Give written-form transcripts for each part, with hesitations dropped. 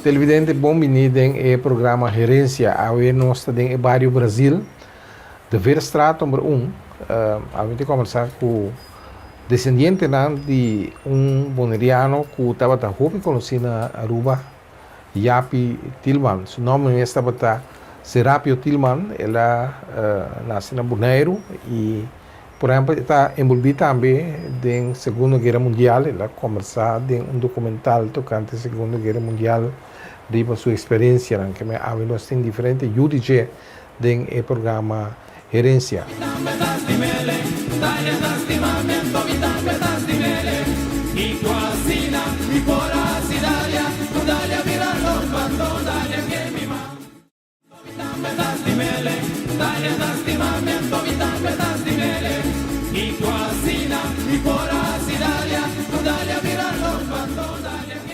Televidente bon bini den e programa Herencia. Awe nos ta den e bario Brazil, de Veerstraat number un. Awe ta combersa cu descendientenan di un Boneriano cu tabata hopi conoci na Aruba, Japi Tilman. Su nomber mes tabata Serapio Tilman. El a nace na Boneiru y Por ehempel, e ta enbolbí tambe den Segundo Guera Mundial. El a kombersá den un dokumental tokante Segundo Guera Mundial riba su eksperensianan. Keme awe nos tin diferente yu di dje den e programa Herensia.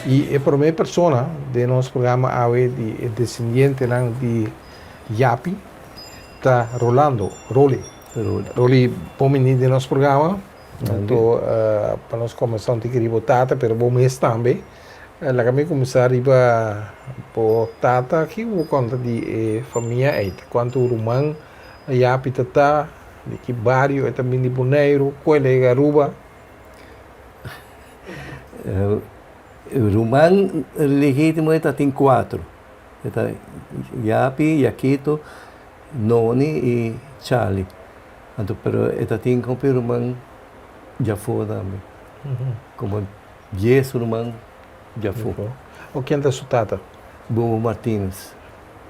I e promé persona den nos programa awe di e desendientenan di Yapi ta Rolando, Rolly. Rolly, bon bini den nos programa. Anto pa nos comenzá un tiki riba bo tata, pero bo mes tambe. Laga mi kuminsá riba bo tata. Kiko bo konta di e famia ei? Kuantu ruman Yapi ta ta? Di ki bario e ta bin di Boneiru? Ku el a yega Aruba? Ruman legítimo e ta tin kuatro. E ta Yapi, Yakito, Noni i Charlie. Anto pero e ta tin hopi ruman djafó tambe. Komo Dies ruman djafó. O ken ta su tata? Bobo Martinez.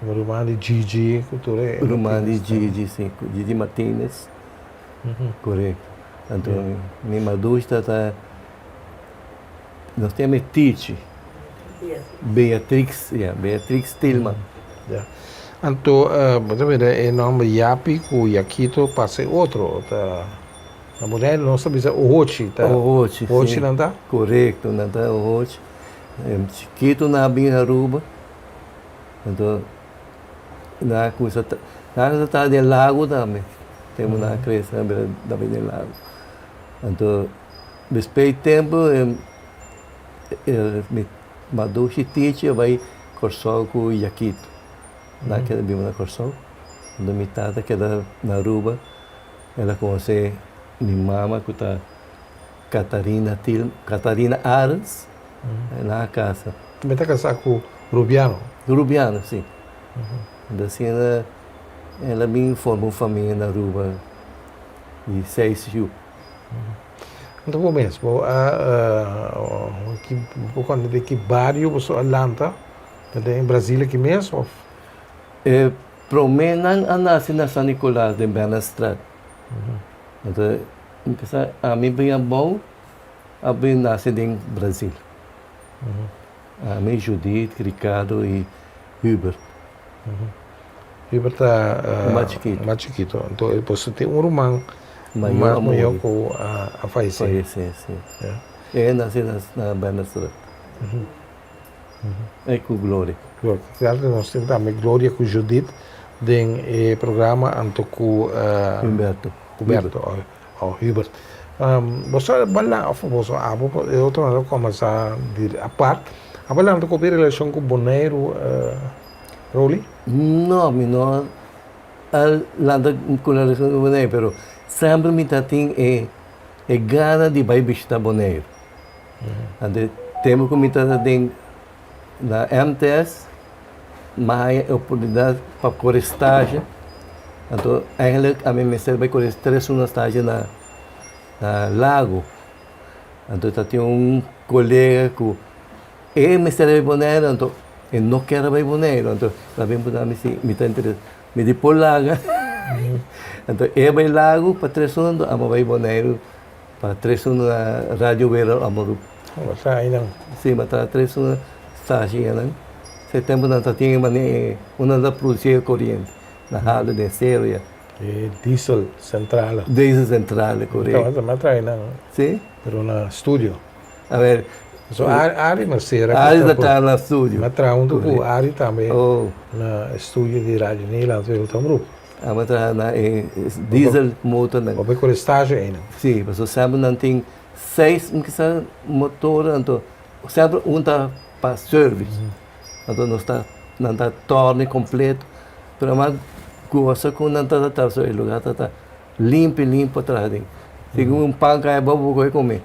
Ruman di Gigi ku tur e Ruman di Gigi, si. Gigi Martinez. Korekto. Anto mi madush ta ta nos ta yama e Tichi. Beatrix, ya, Beatrix Tilman. Ya. Anto bo ta mira e nòmber Yapi ku Yakito pasa e otro ta. Na Boneiru nos ta bisa ohochi. Ta Ohochi, si. Ohochi nan ta? Korekto, nan ta ohochi. Chikitu nan a bin Aruba, anto nan a kuminsá ta, nan a kuminsá traha den lago tambe. Tempu nan a krese nan a bira tambe den lago. Anto despues di tempu mi madushi tichi a bai Kòrsou ku Yakito. Nan a keda biba na Kòrsou, anto mi tata keda na Aruba. El a conoce mi mama cu ta Catarina Til, Catarina Arends, nan a casa. Mi ta casa cu Rubiano. Rubiano, si. Entonces asina el a bin forma un famia na Aruba di seis yu. Anto bo mes, bo a, bo conta di ki bario boso a lanta? Ta den Brasil aki mes of? E prome nan a nace na San Nicolas den Bernardstraat. Anto mi pensa ami bin abou a bin nace den Brasil. Ami, Judith, Ricardo y Hubert. Hubert ta mas chikito. Mas chikito. Anto e boso tin un ruman mas mayor cu a fayece. Fayece, si. E a nace na Bernardstraat. E ku Gloria. Gloria. Claro ku nos tin tambe Gloria ku Judith den e programa anto ku Humberto. Humberto o Hubert. Boso a bala of boso abo e otro nan a komensá di apart. A bala anto ku hopi relashon ku Boneiru Roly? No, mi no a lanta ku relashon ku Boneiru pero semper mi ta tin e gana di bai bishita Boneiru. Anto tempu ku mi tabata den na MTS, mi a haña e oportunidat pa kore stage. Anto eigenlijk ami mester bai kore tres luna stage na na Lago. Anto ta tin un kolega ku e mester a bai Boneiru, anto e no kier a bai Boneiru, anto el a bin puntra mi si mi ta interes. Mi di por laga. Anto e a bai Lago pa tres luna, anto amo a bai Boneiru pa tres luna na Radio Wereld Omroep. Bo ta einan? Si, mi a traha tres luna stage einan. Se tempu nan ta tin e manera unda nan ta produci e koriente, na Haarlem den sero ya. E diesel centrale. Diesel centrale, korekto. Mi a traha einan. Si? Pero na studio. A ver. So Ari Mercera. Ari ta traha na studio. Mi a traha hunto ku Ari tambe na studio di Radio Nederland Wereldomroep. Ami a traha na e diesel motornan. Bo a bai kore stage einan? Si, pasobra semper nan tin seis mi kisa motor anto semper un ta pa service. Anto nos ta nan ta torne completo pero mas gosa ku nan ta ta e lugar ta ta limpi limpi pa traha den. Segun un pan kai abou bo kohe kome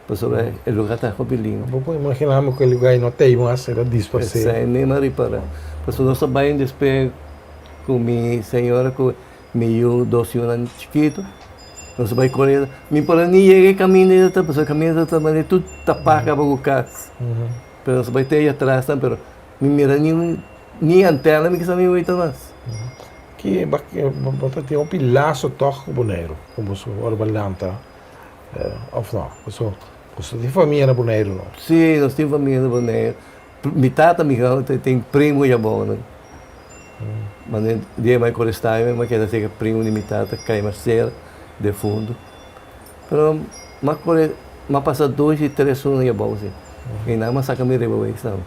pasobra e lugar ta hopi limpi. Bo por imagina mi ku e lugar ei no ta ei mas e ta disparsé. Esei mi a ripara pasobra nos ta bai despues ku mi señora ku mi yu dos yunan chikitu nos a bai kore mi por a ni yega e kaminda ei pasobra e kaminda ta manera tur tapá kaba ku kas. Pero nos bai te ahí atras nan, pero mi mira ni un ni antena mi kisa mi weta mas. Ki bo ta tin hopi laso tòg ku Boneiru, ku boso ora bo lanta òf no? Boso boso tin famia na Boneiru no? Sí, nos tin famia na Boneiru. Mi tata mi tin primo yabou nan. Mane dia mi a kore stay mi a keda serka primo di mi tata kai Marcela defuntu. Pero m'a kore, m'a pasa dos i tres luna yabou si. I nan m'a saka mi riba wees nan.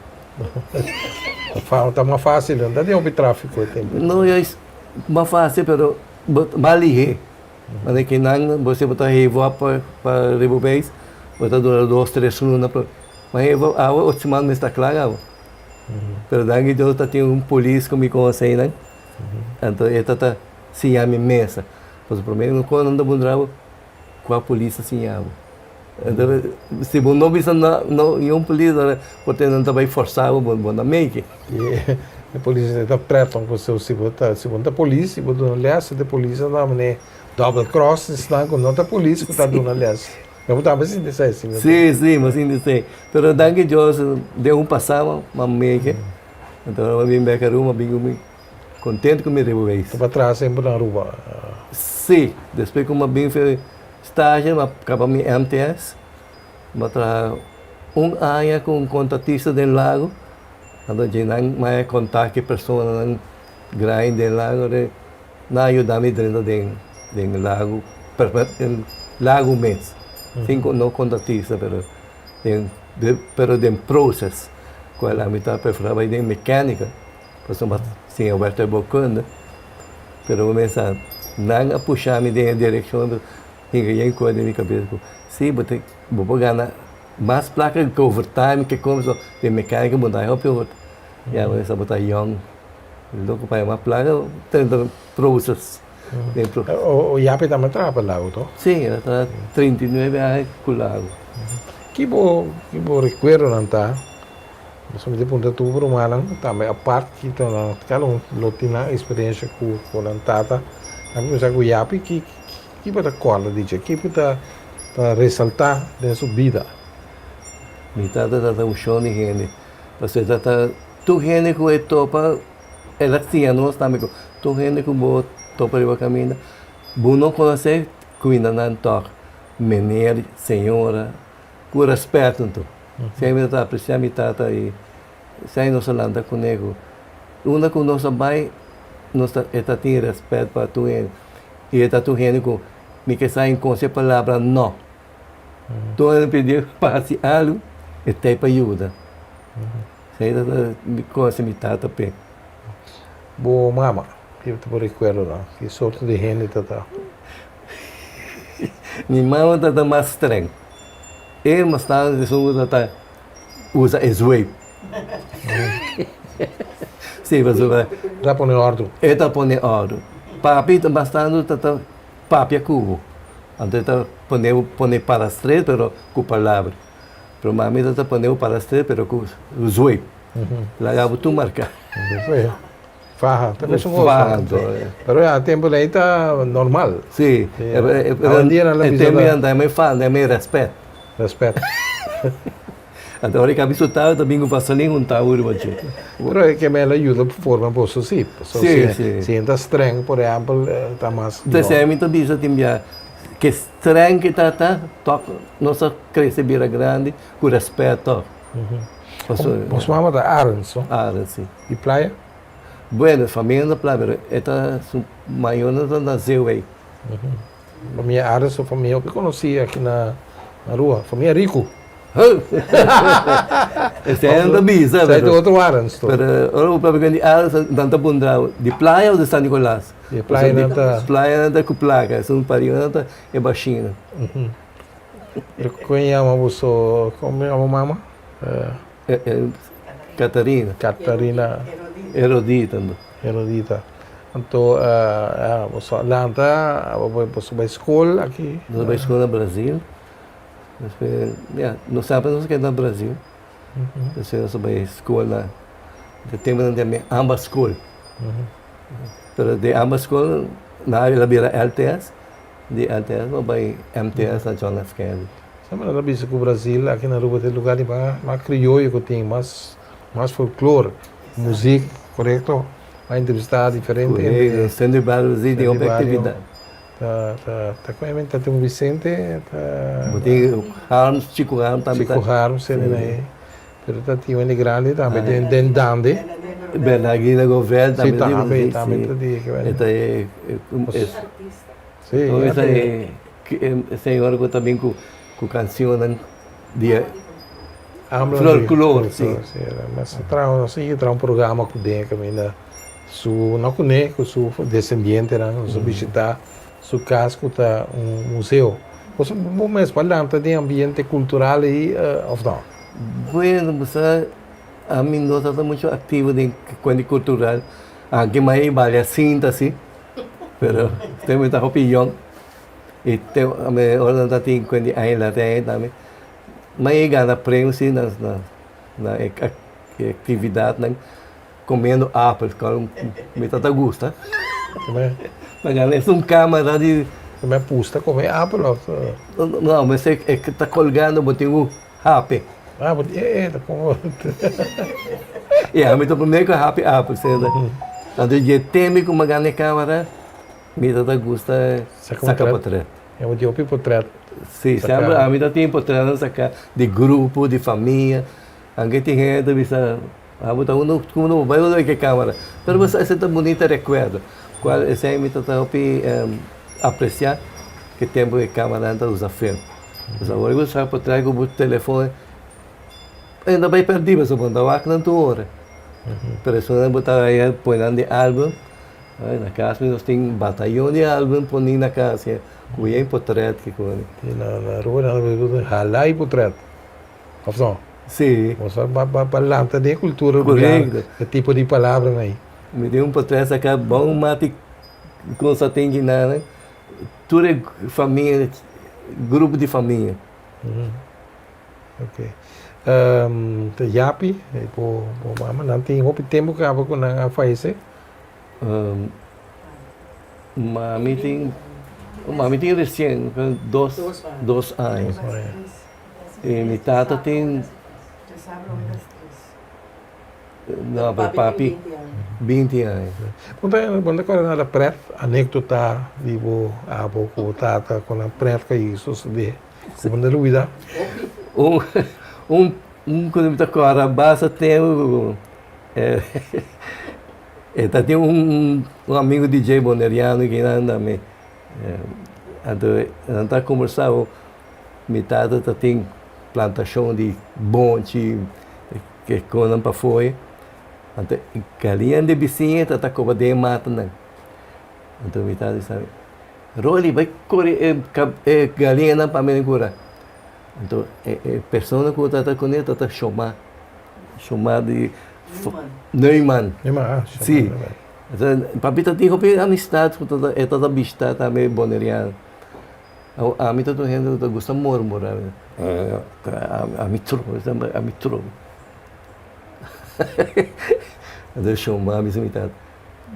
Ta mas fácil, no ta tin hopi tráfiko e tempu. No, juist mas fácil pero bo mas lihé. Manera ki nan bo si bo ta heva pa pa riba wees bo ta dura dos tres luna pa ma heva awe ocho siman mester ta kla awe. Pero danki Dios ta tin un polis ku mi konosé nan, anto e ta ta siña mi mesa. Pasobra promé no kon nan ta puntra bo kua polis a siña bo. Entonces si bo no bisa no no niun polis por te nan ta bai forsa bo bo no meke. E polis ta pret ong pasobra si bo ta si bo no ta polis si bo duna les e polis a ta mane double cross esnan ku no ta polis ku ta duna les. Bo tambe sinti esei si? Si si mi sinti esei pero danki Dios den un pasado mi a meke anto mi a bin bek Aruba mi a bin ku mi Contento cu mi riba wees. Ta pa traha semper na Aruba? Si, despues cu mi a bin fe stage mi a caba mi MTS, mi a traha un aña cu un contratista den Lago, anto dje nan mi a contact cu e personanan grandi den Lago, nan a yuda mi drenta den den Lago, Lago mes, sin no contratista pero den pero den proces cual ami ta prefera bay den mecanica. Pasobra mi a siña werktuigbouwkunde, pero mi mester nan a pusha mi den e direkshon tin ke yen kos den mi kabes ku si bo ta bo por gana mas plaka ku overtime ke komo so den mekanika bo no ta hopi overtime ya bo mester bo ta yòn loko pa haña mas plaka tenta proses den proses. O yapi tambe traha pa lago to? Si el a traha 39 aña ku lago. Ki bo ki bo rekuerdonan ta Nos a mester puntra tur rumannan tambe apart kita nan kada un lo tin nan experiencia cu cu nan tata. Nan cuminsa cu yapi ki ki bo ta corda di dje? Ki bo ta ta resalta den su bida? Mi tata tata un shon di hende, pasobra e tata tur hende cu e topa el a siña nos tambe cu tur hende cu bo topa riba caminda bo no conoce cuinda nan tok, meneer, señora. Ku rèspèt anto. Semper mi ta apresiá mi tata i esei nos a lanta kuné ku unda ku nos a bai nos ta e ta tin rèspèt pa tur hende i e ta tur hende ku mi ke sa enkontra e palabra nò. Tur hende pidié pa hasi algu e ta ei pa yuda. Esei ta mi kosa mi tata p'e. Bo mama, ki bo rekuerdo nan? Ki sorto di hende ta ta? Mi mama ta ta mas streng. E mas tarde esun ku ta ta usa e zweep. Si, pasobra. E ta pone òrdu. E ta pone òrdu. Papi ta mas tantu ta ta papia ku bo. Anto e ta pone bo pone para stret pero ku palabra. Pero mami ta ta pone bo para stret pero ku zweep. Laga bo tur marka. Faha, ta mesun kos. Faha anto. Pero ya tempo de ahí ta normal. Sí. Awendia nan la bisa. E tempo nan ta mai faha, nan mai respet. Respet. Anto ora e kabi su tau ta bin ku vaseline un tau riba dje. Pero e ke mel a yuda forma boso si. Pasobra Si, si. si e ta streng por ehempel ta mas Te esei mi ta bisa tin bia ke streng ke ta ta tok nos a krese bira grandi ku respet tok. Pasobra Bos mama ta Arends no? Arends si. Di playa? Bueno famia na playa pero e ta su mayornan ta na Zeewijk. Famia Arends ta un famia hopi konosí aki na Aruba. Famia riku. Esei nan ta bisa. Esei ta otro Arends to. Pero ora bo papia di Arends nan ta puntra di playa o di San Nicolas? Di playa nan ta. Playa nan ta ku plaka, esun pariba nan ta e bashina. Kon yama boso, kon yama bo mama? Catarina. Catarina. Herodita. Herodita. Anto boso a lanta, boso bai skol aki? Nos bai skol na Brazil. Despues, ya, nos semper nos a keda na Brazil. Despues nos a bai skol na, de tempo nan tin amba skol. Pero di amba skol nan a bira LTS, di LTS nos bai MTS na John F. Kennedy. Semper nan ta bisa ku Brazil aki na Aruba ta e lugar di mas krioyo ku tin, mas mas folklor, muzik, korekto? M'a entrevistá diferente hende. Korekto, Centro di Bario Brazil tin hopi aktividat. Ta ta ta kon ta tin un Vicente ta. Bo tin Harms, Chico Harms tambe ta. Chico Harms tene na e. Pero ta tin hende grandi tambe den den Dande. Bernardino Govel tambe. Si tambe tambe ta di. E ta e e. Si. E señora ku ta bin ku ku kansionnan di folklor si. Mas a traha nos a sigui traha un programa ku den kaminda su no kuné ku su desendientenan nos a bishita su kas ku ta un museo. Boso bo mes por lanta den ambiente kultural ei òf no? Bueno bo sa ami no ta muchu aktivo den kuent kultural anke mai balia sinta si pero tempu mi ta hopi yòn. I te ora nan ta tin kuenta di aña latin aña tambe nan e gana premio si na na e aktividatnan komiendo apel kòl mi ta ta gusta nan gana es un kamera di Mi a pusta kome apel òf no mester e ta kolgando bo tin ku hapi ah bo tin e ta komo ya mi ta promé ku hapi apel anto dje tembe ku mi a gana e kamera. Mi ta ta gusta saka potret. E bo tin hopi potret. Si, semper ami ta tin potretnan saka di grupo, di famia. Anke tin hende ta bisa, abo ta unda ku no bai unda ke kamera. Pero bo sa esei ta bunita rekuerdo. Kual esei mi ta ta hopi apresia ke tempu e kameranan ta usa film. Pasobra awor bo saka potret ku bo telefon e ta bai pèrdí pasobra bo no ta wak nan tur ora. Pero esun bo ta pone nan den album. Ay, na cas mi nos tin batayon di album poni na cas ya, cu yen potret ki coni. Y na na Aruba nan ta bisa hala y potret, of no? Si. Bo sa ba ba lanta den e cultura Arubiano e tipo di palabranan ey. Mi tin un potret saca bon mati con sa tin guinana, tur e famia, grupo di famia. Ok. Ta Yapi, bo bo mama, nan tin hopi tempu kaba ku nan a fayesé? Mami tin, mami tin resien dos, dos aña. I mi tata tin, no, pero papi binti aña. Bo ta bo ta kòrda nada prèt, anekdota di bo abo ku bo tata ku nan prèt ku a sosodé? Ku bo ta lubida? Un un un ku mi ta kòrda basta tempu ku e ta tin un un amigu di dje boneriano ki nan tambe anto nan ta kombersá mi tata ta tin plantashon di bonchi ke konan pafó anto galiña di bisiña ta ta koba den e matanan anto mi tata bisa Rolly bai kore e e galiñanan pa mi kura. Anto e e persona ku ta kuné ta ta shoma, shoma di Neumann. Neumann, ah, Si. Papi ta tin hopi amistad ku ta e ta ta bishita tambe boneriano. Awor ami ta un hende ku ta gusta murmura. Ami trobe, ami trobe. Anto shoma a bisa mi tata.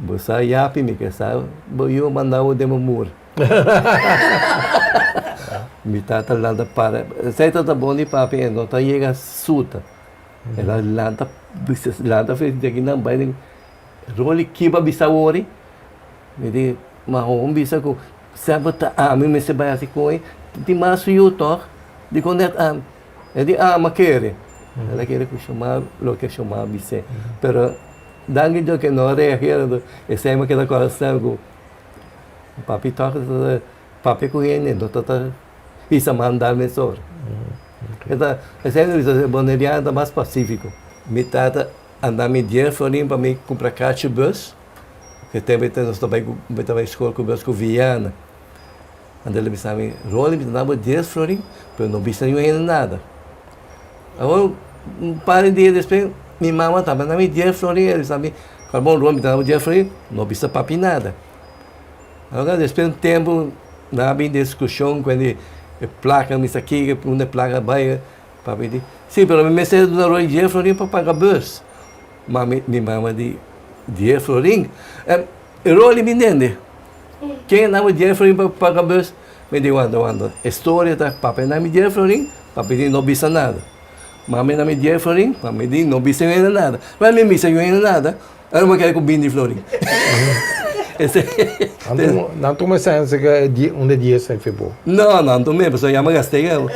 Bo sa yapi mi ke sa bo yu manda bo den bo mur. Mi tata lanta para, esei ta ta bon di papia, e no ta yega suta. El a lanta bisa, lanta fe di akinan bai den Rolly kiba bisa wori? Mi di, ma hoon bisa ku semper ta ami mester bai hasi koe, tin mas yu tòg, dikon nèt ami? E di, ah, m'a kere. El a kere ku Shomar loke Shomar a bis'é. Pero danki Dios ku e no a reagera, anto esei mi a keda kòrda semper ku papi tòg ta papia ku hende, no ta ta hisa manda mesora. E ta, esei mi bisa e boneriano ta mas pasífiko. Mi tata a da mi dies florin pa mi kumpra kachi bus, e tempu ei nos ta bai ku, mi ta bai skol ku bus ku Viana. Anto el a bisa mi, Rolly mi ta da bo dies florin, pero no bisa niun hende nada. Awor un par di dia despues mi mama tambe a da mi dies florin, el a bisa mi, Bon Rolly mi ta da bo dies florin, no bisa papi nada. Awor despues un tempu nan a bin diskushon ku e plaka mi sa kiko unda e plaka bai, papi di, si pero mi mester duna Rolly dies florin pa paga bus. Ma mi mama di, dies florin? Rolly mi ntende. Ken a dami dies florin pa paga bus? Mi di, wanta wanta, e storia ta papi a dami dies florin, papi di no bisa nada. Mami a dami dies florin, mami di no bisa yu hende nada. Pero mi bisa yu hende nada, ahora mi a keda ku binti florin. Nan tuma e sense ku un di dies ta e bo? No, nan tuma e, pasobra ya mi a gast'é kaba.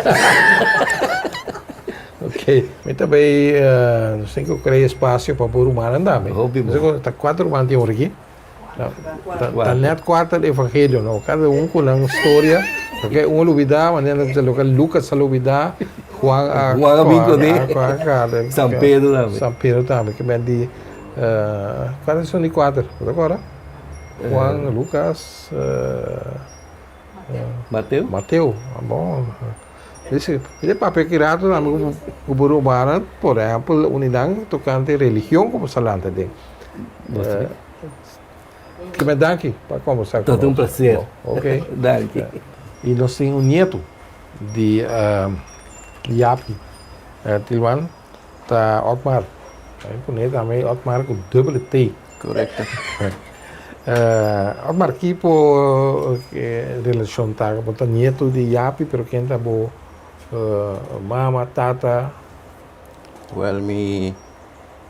Ok, mi ta bay, nos tin ku krea espasio pa bo rumannan tambe. Hopi bo. Ta kuater ruman tin ora aki. Ta net kuater evangelio no, kada un ku nan storia, porque un a lubida, manera nan ta loke Lucas a lubida, Juan a Juan a bin kuné, San Pedro tambe. San Pedro tambe, ke men di kual esun di kuater, bo ta acorda? Juan, Lucas, Mateo. Mateo, ah bon. Dice, e papia ki rato tambe ku bo rumannan, por ehempel, uninan tokante religion ku bo sa lanta den. Kimen danki pa kombersá ku nos. Ta un plaser. Ok. Danki. I nos tin un nietu di Yapi Tilman, ta Otmar. Ta pone tambe Otmar ku dubbele T. Korekto. Otmar, ki por relashon ta? Bo ta nietu di Yapi, pero ken ta bo mama, tata? Wèl, mi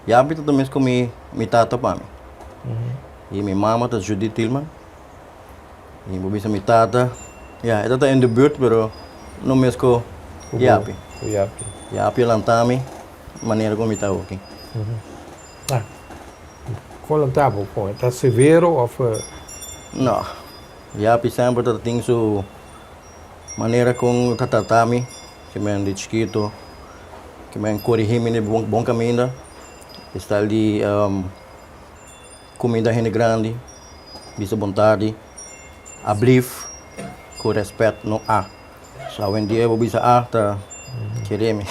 Yapi ta ta mes ku mi mi tata pa mi. I mi mama ta Judith Tilman. I bo bisa mi tata, ya, e ta ta in de buurt, pero no mes ku Yapi. Ku Yapi. Yapi a lanta mi manera ku mi ta awoki. Ah, kon lanta bo? Kon e ta severo of? No, Yapi semper ta tin su manera kon ta trata mi, ke men di chikito, ke men korigi mi den bon kaminda, e stal di kuminda hende grandi, bisa bon tardi, ablif ku rèspèt no a. So awendia bo bisa a ta kere mi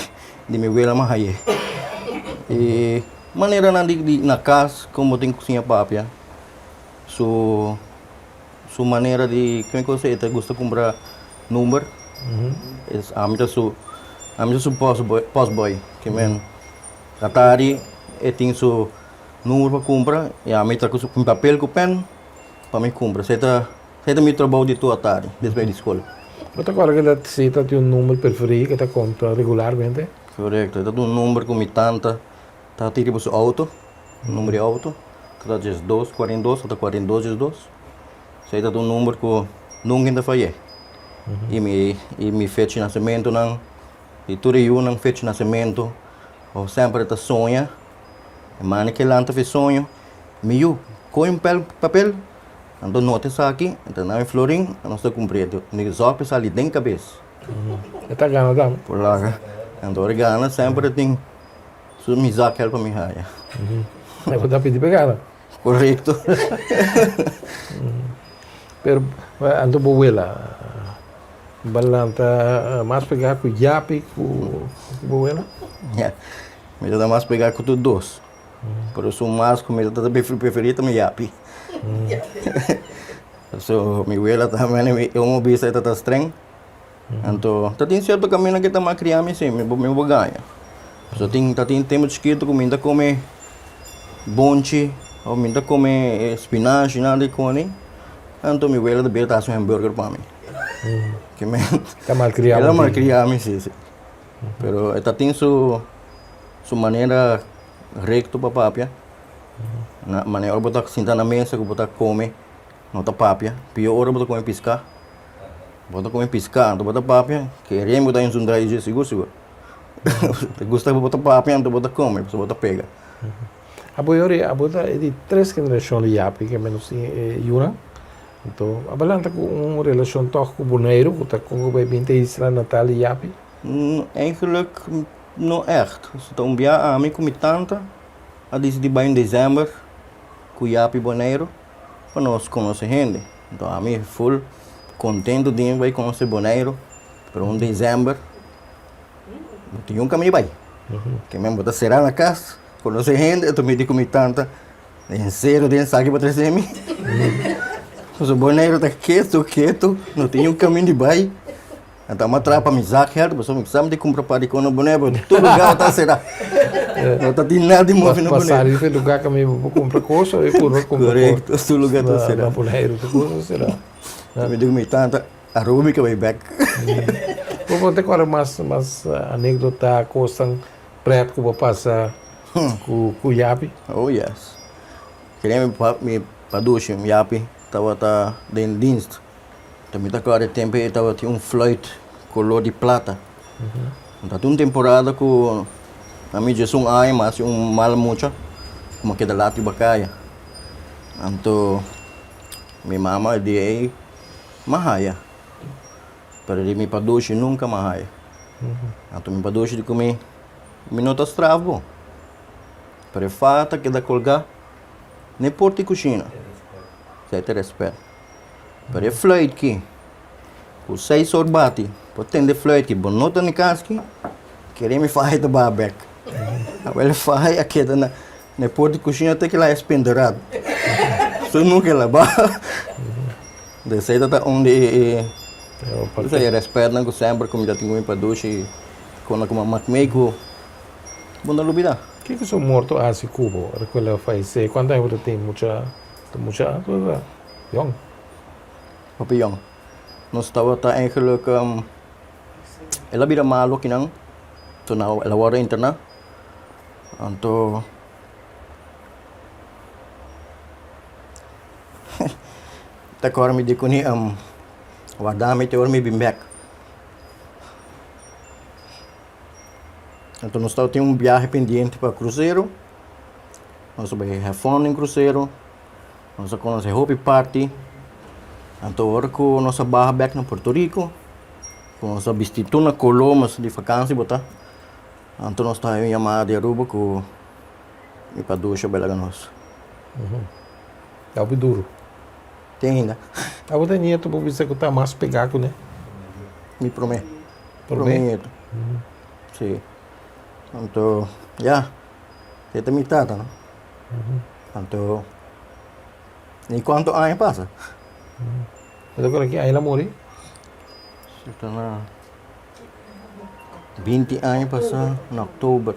di mi wela mas aye. E maneranan di na kas kon bo tin ku siña papia su su manera di kico cosa e ta gusta cumpra number es ami ta su ami ta su post boy post boy ke men atari e tin su number pa cumpra y ami ta ku su papel ku pen pa mi cumpra esey ta Esei ta mi trabou di tur atardi despues di skol. Bo ta kòrda ku ta si ta tin un number preferí ku ta konta regularmente? Korekto, e ta un number ku mi tanta ta tin riba su outo, un number di outo, ku ta diesdos kuarenta i dos òf ta 42 diesdos. Esei ta un number ku nunka ta fay'é. I mi i mi fecha di nasementunan, di tur e yunan fecha di nasementu, semper e ta soña, e manda ke lanta fi soño, mi yu, kohe un papel. Anto nota esaki, ta na mi florin, nos ta cumpri e mi zòrg pa sali den cabes. E ta gana tambe. Por laga. Anto ora e gana semper e tin su mi zakgeld pa mi haya. E bo ta pidi pa e gana. Correcto. Pero anto bo wela bo lanta mas pega cu Yapi cu bo wela? Ya, mi ta mas pega cu tur dos. Por eso mas ku mi ta preferí ta mi yapi. So mi wela ta mene mi un bisa e ta ta streng. Anto ta tin sierto kaminda ke ta malkriá mi si, mi mi por gaña. So tin ta tin tempu chikitu ku mi ta kome bonchi òf mi ta kome spinashi nada di koni, anto mi wela ta bira ta hasi un hamburger pa mi. Ke men. Ta malkriá El a malkriá mi, si, si. Pero e ta tin su su manera rekto pa papia. Na manera ora bo ta sinta na mesa ku bo ta kome, no ta papia. Pio ora bo ta kome piská. Bo ta kome piská anto bo ta papia, kere bo ta insultá i dje sigur sigur. Ta gusta ku bo ta papia anto bo ta kome pasobra bo ta pega. Abo yori abo ta e di tres generashon di yapi ke menos tin e yunan. Anto abo lanta ku un relashon tòg ku Boneiru ku ta kon ku bai bin ta isla natal di yapi? Eigenlijk no ègt. Ta un bia ami ku mi tanta a disidí bai un desèmber ku yapi Boneiru pa nos konosé hende. Anto ami ful kontentu di bai konosé Boneiru pero un desèmber no tin un kaminda bai. Ke men bo ta será na kas. Konosé hende, e ta miti ku mi tanta den seru den saki pa trese mi. Pasobra Boneiru ta ketu ketu, no tin un kamin di bai. Anto amo a traha pa mi zakgeld, pasobra mi sa mi tin kumpra par di kos na Boneiru, pero tur lugar ta será. No ta tin nada di move na Pasá Boneiru. riba e lugar kaminda bo por kumpra kos o e purba kumpra kos Korekto, tur lugar ta será. na Boneiru, tur kos ta será. Mi di ku mi tanta, Aruba mi ka bai bek. Bo por ta kòrda mas mas anekdota, kosnan Pret ku bo pasa ku ku Yapi? Oh yes. Kere mi pa mi padushi Yapi tabata den dienst. Ta mi ta kòrda e tempu ei tabatin un fluit kolor di plata. Ta tin un temporada ku ami djesun aña mi hasi un mal mucha ku mi a keda lat riba kaya. Anto mi mama di ei mi a haya. Pero di mi padushi nunka mi a haya. Anto mi padushi di ku mi, mi no ta straf bo. Pero e faha ta keda kolgá n'e port di kushina. Esei ta rèspèt. Pero e fluit ki, ku seis or bati, bo tende e fluit ki, bo no ta na kas ki, kere mi faha ta baha bèk. Awel e faha a keda na e port di kushina te kila e spinderad. So nunka el a baha. Esei ta ta un di e e rèspètnan ku semper ku mi ta tin ku mi padushi i kona ku mama ku mi ku bo no lubidá. Kiko su morto a hasi ku bo ora ku el a fayesé? Kuantu aña bo ta tin? Mucha ta mucha ta yòn. Hopi yòn. Nos tabata eigenlik el a bira malu akinan, el a wòrdu interná, anto. Ta kòrda mi di ku ni warda mi te ora mi bin bèk. Anto nos tabatin un biahe pendiente pa krusero, nos a bai have fun den krusero, nos a konosé hopi parti. Anto ora ku nos a baha bèk na Puerto Rico, ku nos a bisti tur na koló mas di fakansi bo ta, anto nos ta haña un yamada di Aruba ku mi padusha bai laga nos. Ta hopi duru. Tin ainda. Abo ta nieto bo bisa ku ta mas pegá kuné? Mi promé. Promé nieto. Sí. Anto, ya. E ta mi tata, no? Anto, ni kuantu aña pasa. Bo ta kore ki aña el a muri? Si ta na binti aña pasá na oktober.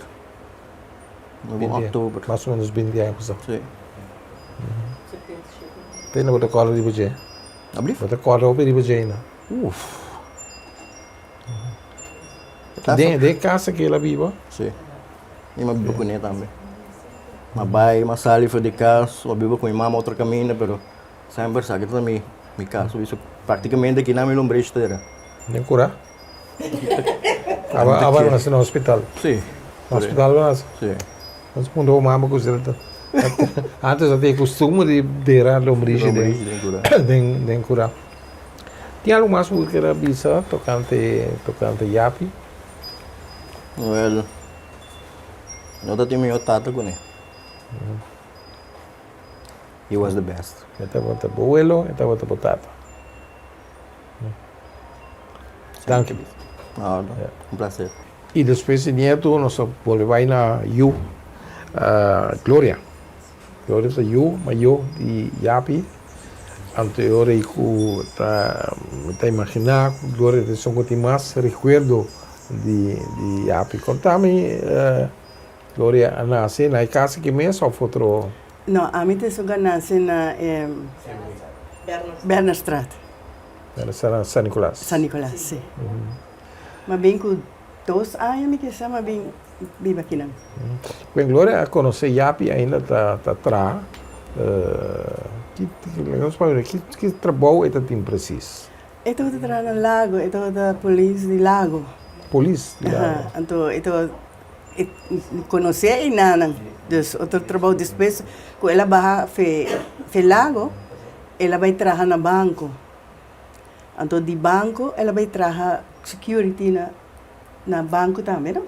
Oktober. Mas o menos binti aña pasá. Sí. Te bo ta kòrda riba dje? Ablief? Bo ta kòrda hopi riba dje ainda? Uf. Den den kasa ku el a biba? Sí. Mi a biba kuné tambe. Mi a bai, mi a sali for di kas, mi a biba ku mi mama otro kaminda, pero semper sa ki ta mi mi kas. Praktikamente aki nan mi lombrish ta era. Den kura? Aba aba nase na hospital? Sí. Na hospital bo nase? Sí. Nos punta bo mama ku sera ta antes a tin e kustumber di dera lombrishi den den kura. Tin algu mas ku bo kier a bisa tokante tokante Yapi? Wel, no ta tin mihó tata kuné. He was the best. E tabata bo welo, e tabata bo tata. Danki. No, un placer. I despues di nieto nos a bolbe bai na yu Gloria. Gloria ta yu mayo di Yapi. Anto e ora ei ku ta mi ta imaginá ku Gloria ta esun ku tin mas rekuerdo di di Yapi. Konta mi Gloria a nase na e kas aki mes òf otro? No, ami ta esun ku a nase na e Bernerstraat. Ela na San Nicolas. San Nicolas, si. M'a bin ku dos aña mi kisa m'a bin biba akinan. Gwen Gloria a konosé Yapi ainda ta ta traha. Ki ki trabou e ta tin presis? E tabata traha na Lago, e tabata polis di Lago. Polis di Lago. Aha, anto e tabata e konosé einanan, dus otro trabou despues ku el a baha fe fe Lago el a bai traha na banko. Anto di banko el a bai traha security na na banko tambe no.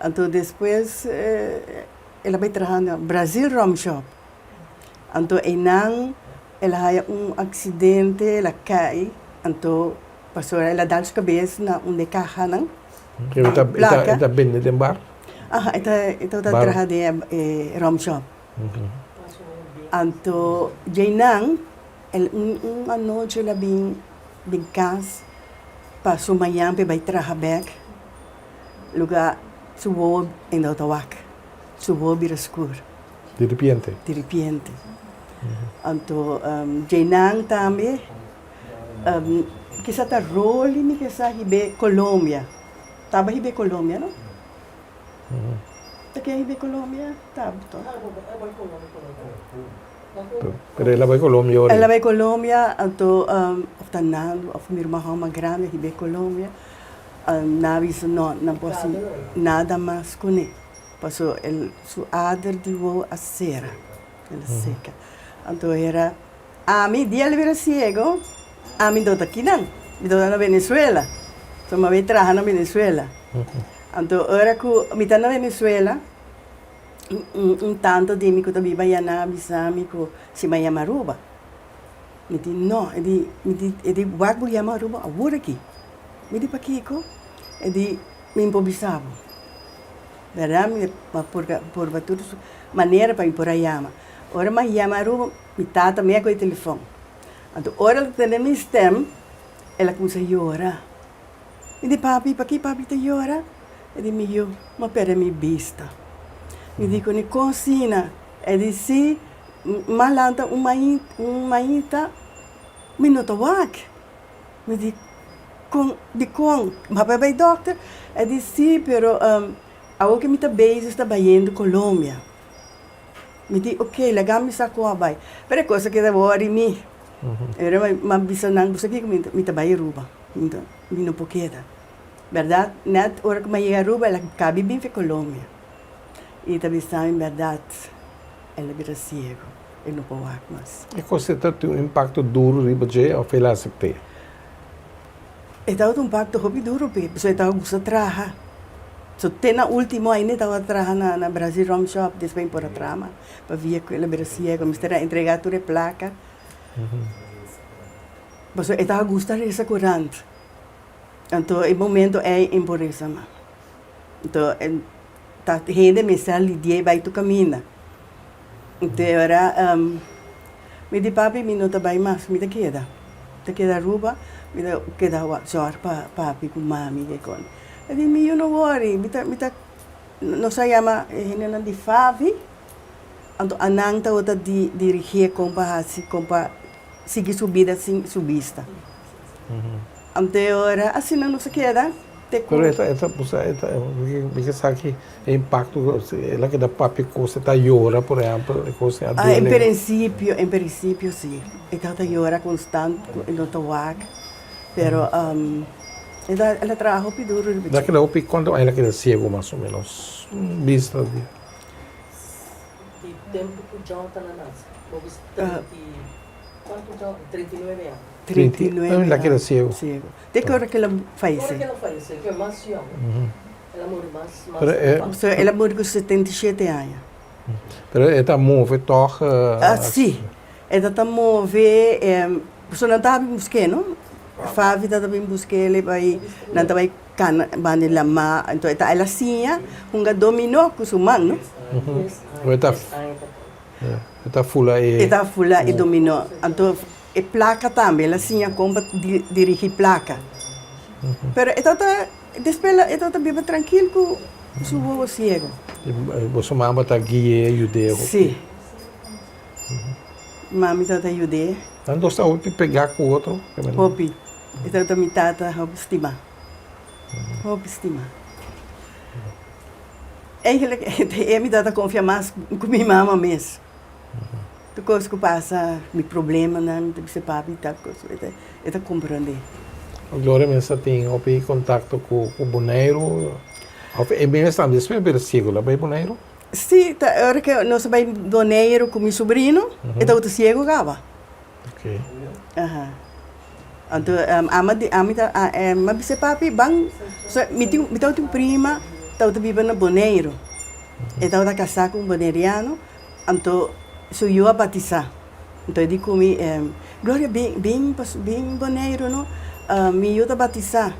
Anto despues el a bai traha na Brazil Rum Shop. Anto einan el a haya un aksidente, el a kai, anto pasobra el a dal su kabes na un de kahanan, E ta plaka. e ta bende den bar? Aha, e ta e tabata Bar. traha den e rum shop. Anto djeinan el un un anochi el a bin bin kas pa su mañan pa e bai traha bek, luga su wowo ainda ta wak, su wowo bira skur. Di ripiente. Di ripiente. Anto djeinan tambe kisa ta Rolly mi kisa hib'é Colombia. Taba hib'é Colombia no? Ta ken hib'é Colombia? Taba to. Pero el a bai Colombia ora. El a bai Colombia anto of ta Nando of mi ruman hòmber grandi a hib'é Colombia. Nan a bisa no, nan por hasi nada mas kuné. Paso el su ader di wowo a sera, el a seka. Anto era, ami dia el bira siego, ami no ta kinan, mi tabata na Venezuela. So mi a bai traha na Venezuela. Anto ora ku mi ta na Venezuela, un un tanto di mi ku ta biba ayanan a bisa mi ku si mi a yama Aruba. Mi di no, e di, mi di, e di wak bo yama Aruba awor aki. Mi di pakiko? E di mi por bisa bo. Berdad mi a purga purba tur manera pa mi por a yama. Ora mi a yama Aruba mi tata mi a kohe telefon. Anto ora el a tende mi stem el a kumsa yora. Mi di papi paki papi ta yora? E di mi yu mi a perde mi bista. Mi di kune kon asina? E di si mi a lanta un un mainta mi no ta wak. Mi di, Kon, dikon? Bo a bai bai dòkter? E di, Sí, pero awor ke mi ta bezig ta bayendo Colombia. Mi di, Oké, laga mi sa kon a bai. Pero e kos a keda wòri mi. Pero mi a bisa nan, Bo sa kiko? Mi ta bai Aruba. Mi no por keda. Bèrdat, nèt ora ku mi a yega Aruba, el a kabi bin fi Colombia. I ta bisa mi bèrdat, el a bira siego. E no por wak mas. E kos ei ta tin un impakto duru riba dje òf el a asept'é? E tabata un impakto hopi duru p'e, pasobra e tabata gusta traha. So te na ultimo ainda e tabata traha na na Brazil Rum Shop, despues e por a traha mas pabia ku el a bira siego. Mester a entregá tur e plaka. Pasobra e tabata gusta resa kurant. Anto e momento ei e por resa mas. Anto ta hende mester a lidi'é bai tur kaminda. Te ora mi di papi mi no ta bai mas, mi ta keda. Mi ta keda Aruba, mi ta keda zòrg pa papi ku mami ke kon. E di mi, yu no wòri, mi ta mi ta nos a yama e hendenan di Favi, anto anan tabata di dirigié kon pa hasi, kon pa sigui su bida sin su bista. Anto e ora asina nos a keda te ku. Pero e ta e ta bo sa e ta mi ke sa ki e impakto ku el a keda papia kos e ta yora por ehèmpel e kos a Ah en duele. prinsipio en prinsipio si e tabata yora konstant ku e no ta wak pero e ta el a traha hopi duru riba El a dje. keda hopi kuantu aña el a keda siego mas o menos bista di. Di tempu ku Jonathan a nase bo bisa 30 i kuantu Jonathan 39 aña. 39 El a keda ciego. Ciego. Te ki ora ke el a fayesé? Ora ke el a fayesé, ke mas yong. El a muri mas, mas Pero e. O sea, el a muri ku 77 aña. Pero e ta move tòg? Ah, sí. E ta ta move, pasobra nan ta bin busk'é, no? Favi ta ta bin busk'é, el bai, nan ta bai kana banda di lamá. Anto e ta, el a siña hunga dominó ku su man, no? E ta, e ta fula e. E ta fula e dominó. Anto E plaka tambe, el a siña kon pa dirigí plaka. Pero e tabata, despues e tabata biba trankil ku su wowo siego. Boso mama ta gui'é, yud'é hopi. Sí. Mami tabata yud'é. Nan dos ta hopi pegá ku otro? Hopi. E tabata mi tata hopi stimá. Hopi stimá. Eigenlijk e mi tata konfia mas ku mi mama mes. Tur kos ku pasa, mi problemanan, mi ta bisa papi tal kos, e ta komprendé. Gloria mes a tin hopi kontakto ku Boneiru òf e mes tambe despues a bira siegu el a bai Boneiru? Sí, ta ora ku nos a bai Boneiru ku mi sobrino, e tabata siegu kaba. Aha. Anto ama di ami ta mi a bisa papi ban so mi tin mi tabata un prima tabata biba na Boneiru e tabata kasá ku un boneriano anto su yu a batisá anto e di ku mi Gloria bin bin bin Boneiru no mi yu ta batisá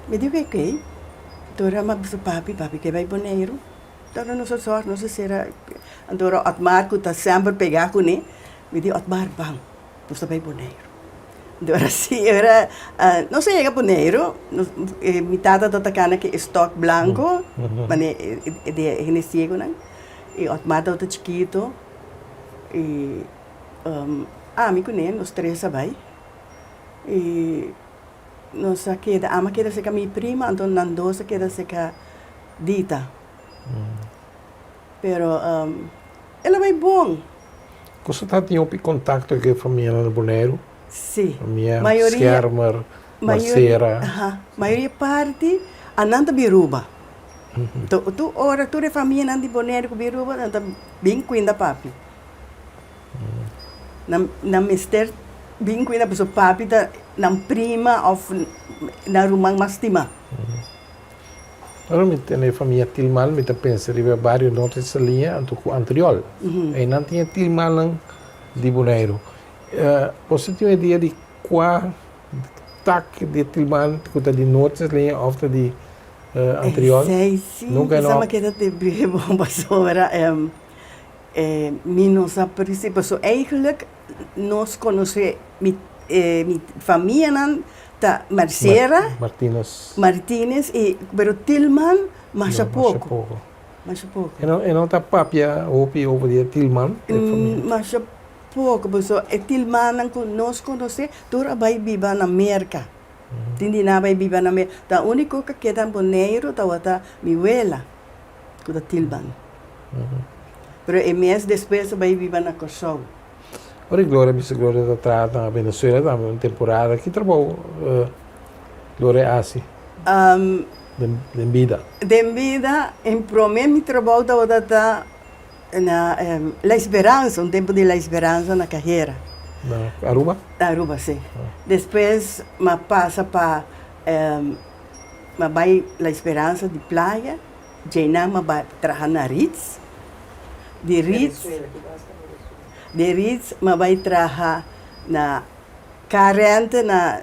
mi di oke anto ora mi a bisa papi papi ke bai Boneiru Ora nos a sòrt nos a sera anto ora Otmar ku ta semper pegá kuné mi di Otmar ban nos ta bai Boneiru. Anto ora si ora nos a yega Boneiru nos mi tata tabata kana ku e stok blanko mane di e hende siegunan i Otmar tabata chikito i ami kuné nos tres a bai i nos a keda ami a keda serka mi prima anto nan dos a keda serka Dita. Pero el a bai bon. Boso ta tin hopi kontakto ku e famianan na Boneiru? Sí. Famia Schermer, Marcera. Aha. Mayoria parti a nan ta bin Ruba. Tur ora tur e famianan di Boneiru ku bin Ruba nan ta bin kuinda papi. Nan nan mester bin kuinda pasobra papi ta nan prima òf nan ruman mas stimá. Ora mi tene e famia Tilman mi ta pensa riba e bario Norte Saliña anto ku Antriol. Einan tin e Tilmannan di Boneiru. Boso tin un idea di kua tak di e Tilman ku ta di Norte Saliña òf ta di Antriol? Esei si Nunka mi no. keda te bon pasobra mi no sa presi pasobra eigenlijk nos konosé mi mi famianan ta Marcera Martinez Martinez y pero Tilman masha No, masha poco poco. masha poco. E no e no ta papia hopi over di e Tilman e famia. Masha poco pasobra e Tilmannan cu nos conoce tur a bay biba na Merca tin di nan a bay biba na Merca ta unico cu a keda na Boneiru tabata mi wela cu ta Tilman pero e mes despues a bay biba na Corsou. Ora Gloria bisa Gloria ta traha na Venezuela tambe un temporada. Ki trabou Gloria a hasi den bida? Den bida, en prome mi trabou tabata ta na La Esperanza, un tempo di La Esperanza na Cajera. Na Aruba? Na Aruba, si. Despues m'a pasa pa, m'a bai La Esperanza di Playa. Djeinan m'a bai traha na Ritz. Di Ritz, di Ritz m'a bai traha na car rente na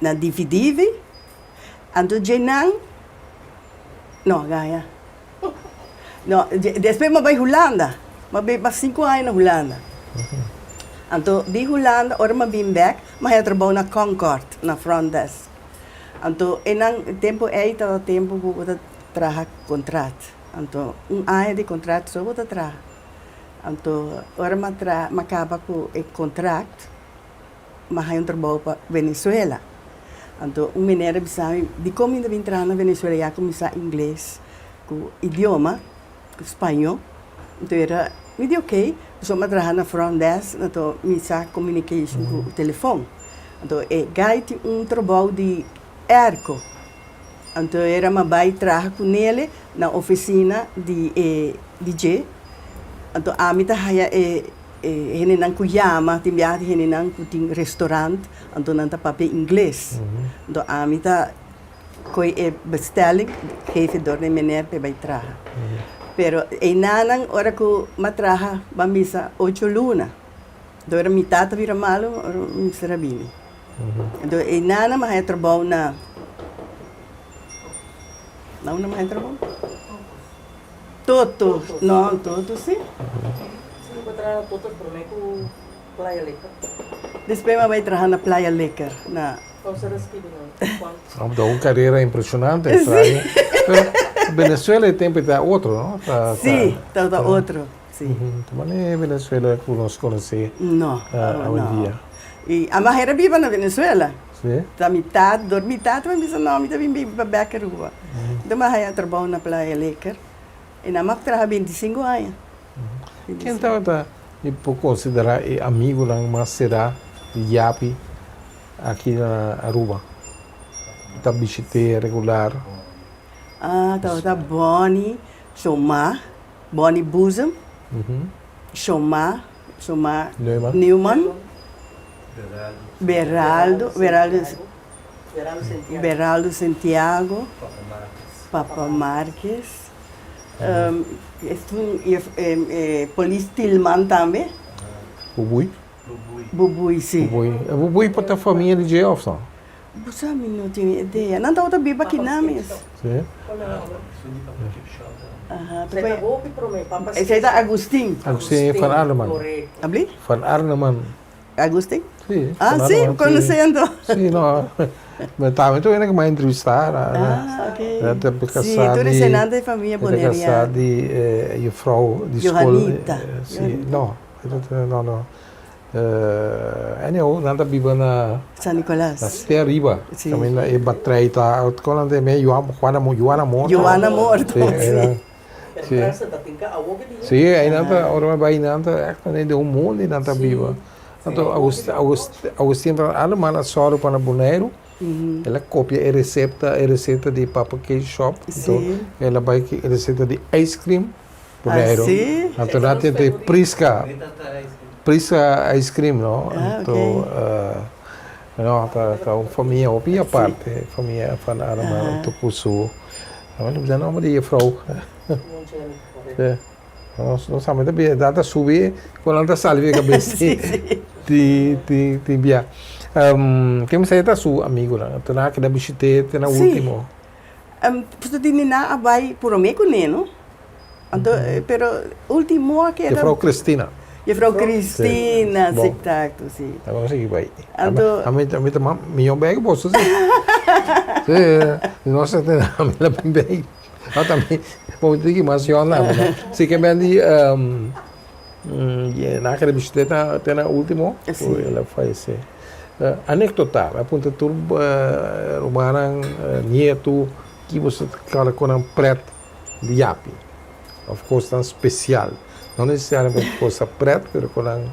na Divi Divi. Anto djeinan, no gaña, no, despues m'a bai Hulanda, m'a bai mas sinku aña na Hulanda. Anto di Hulanda ora m'a bin bek m'a haña trabou na Concord na front desk. Anto einan e tempu ei tabata tempu ku bo ta traha kontrat. Anto un aña di kontrat so bo ta traha. Anto ora mi a traha, mi a kaba ku e kontrat, mi a haña un trabou pa Venezuela. Anto un meneer a bisa mi, dikon mi ta bin traha na Venezuela ya ku mi sa ingles ku idioma, ku spañó. Anto era, mi di oke, pasobra mi a traha na front desk, anto mi sa communication ku telefon. Anto e guy tin un trabou di airco. Anto era mi a bai traha ku nele na ofisina di e di dje. Anto ami ta haya e e hendenan ku yama, tin biaha tin hendenan ku tin restaurant, anto nan ta papia ingles. Anto ami ta koe e bestelling geef e dor na e meneer pa e bai traha. Pero einanan ora ku mi a traha ban bisa ocho luna. Dor mi tata bira malu, ora mi mester a bini. Anto e nana mi a haña trabou na, na unda mi a haña trabou? Toto, no, Toto si. Si bo traha na Toto prome ku Playa Lekker? Despues mi a bai traha na Playa Lekker, na. Kousa ta skibi nan kuantu. Bo ta un karera impreshonante, Si. Pero Venezuela e tempu ta otro, no? Si, ta otro. Si. Ta manera Venezuela ku nos konosé No, awendia. no. I ama hera biba na Venezuela. Si. Ta mi tata, dor mi tata mi bisa no, mi ta bin biba bek Aruba. Enton mi a haya trabou na Playa Lekker i nan mi a traha bintisinko aña. Ken tabata mi por konsiderá e amigunan mas será di Yapi aki na Aruba? Ku ta bishit'é regular? Ah, tabata Bonnie Shomá, Bonnie Boezem, Shomá, Shomá Newman, Beraldo, Beraldo, Beraldo Santiago, Papa Marques, Esun polis Tilman tambe. Bubui? Bubui, si. Bubui. E Bubui por ta famia di dje of no? Bo sa mi no tin idea. Nan tabata biba aki nan mes. Si. Aha. Esei ta hopi prome. Papa Esei ta Agustin. Agustin van Arneman. Korekto. Abli? Van Arneman. Agustin? Si. Ah, si? Bo konosé anto? Si, no. Mi tambe tur hende ku mi a entrevistá. Ah, ok. Ta kasá Si, di. tur esenan ta e famia boneriano. Ta kasá di e jufrou di skol. Johanita. Si, no. No, no. Anyhow, nan ta biba na. San Nicolas. Na Ste Ariba. Si. Kaminda e batrei ta. Kon nan ta yama e? Juana, Juana Morto. Juana Morto, si. Si. Si, einan ta, ora mi bai einan ta ègt manera den un mundo einan ta biba. Anto Agustin van Aleman a sòru pa na Boneiru, el a kopia e resepta, e reseta di Papa Cake Shop, anto el a bai ku e reseta di ice cream Boneiru. Anto nan tin e Prisca, Prisca ice cream no, anto no ta un famia hopi aparte, famia van Aleman anto ku su. Awor no bisa nomber di jefrouw. Nos no sa mester bia edad ta subi cu nan ta sali di cabes di di bia. Ken mi sa ta su amigonan? Te nan a keda bishit'é te na ultimo. Si. Pasobra di nan a bai prome cu ne no. Anto pero ultimo a keda. Jefrouw Christina. Jefrouw Christina, si exacto si. Ta bon sigui bai. Anto. Ami ta mihó bai ku boso si. Si, nos ta tene ami la bin bai. No ta mi, bo tin ki mas yòn na mi no. Si ke men di nan a kere bishit'é te na ultimo ku el a fayesé. Anekdota, mi a puntra tur rumannan, nietu, ki boso ta kòrda ku nan prèt di yapi òf kosnan spesial. No nesesariamente kos ta prèt, pero ku nan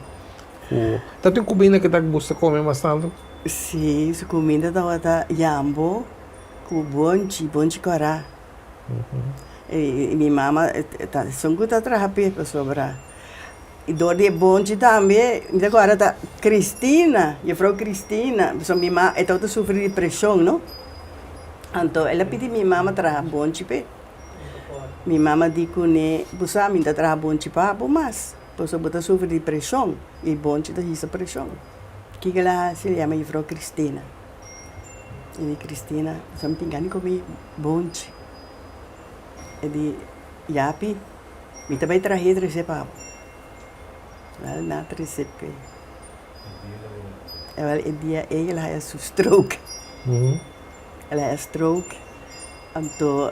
ku ta tin kuminda ku ta gusta kome mas tantu? Si, su kuminda tabata yambo ku bonchi, bonchi kòrá. I mi mama ta esun ku ta traha p'e pasobra i dor di e bonchi tambe mi ta kòrda ta Cristina, jefrou Cristina, pasobra mi mama e tabata sufri di preshon no. Anto el a pidi mi mama traha bonchi p'e. Mi mama di kuné, Bo sa mi ta traha bonchi pa bo mas, pasobra bo ta sufri di preshon i bonchi ta hisa preshon. Kiko el a hasi? El yama jufrou Cristina. E di, Cristina, bo sa mi tin gana di kome bonchi. E di, Yapi, mi ta bai trah'é trese pa bo. Wel, nan a trese p'e. Ewel e dia ei el haya su stroke. El haya stroke, anto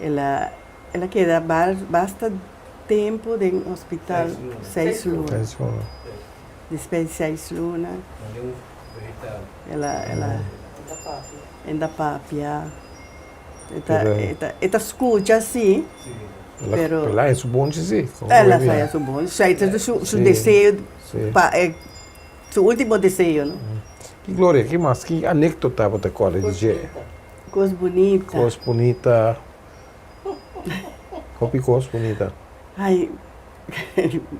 el a el a keda basta tempu den hospital, seis luna. Despues di seis luna el a el a enda papia. E ta e ta e ta skucha si. Pero el a haya su bonchi si. El a haya su bonchi. Su ta su su deseo pa e su ultimo deseo no. Ki Gloria, ki mas ki anekdota bo ta kòrda di dje? Kos bunita. Kos bunita. Hopi kos bunita. Ai,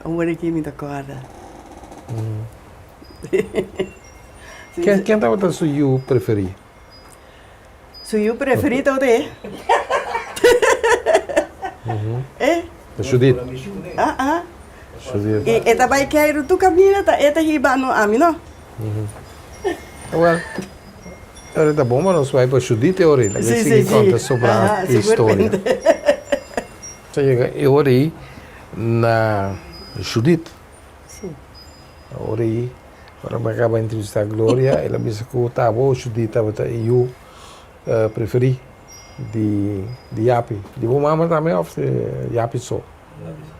awor aki mi ta kòrda. Ken ken tabata su yu preferí? Su yu preferí tabata e. E. Judith. Ah ah. Judith. I e ta bai keiru tur kaminda ta e ta hiba no ami no. Wel, ora ta bon pa nos bai pa Judith e ora ei. Laga e sigui konta sobra e historia. Ta yega e ora ei na Judith. Ora ei, ora mi a kaba entrevistá Gloria, el a bisa ku ta abo Judith tabata e yu preferí. Di di Yapi. Di bo mama tambe of Yapi so?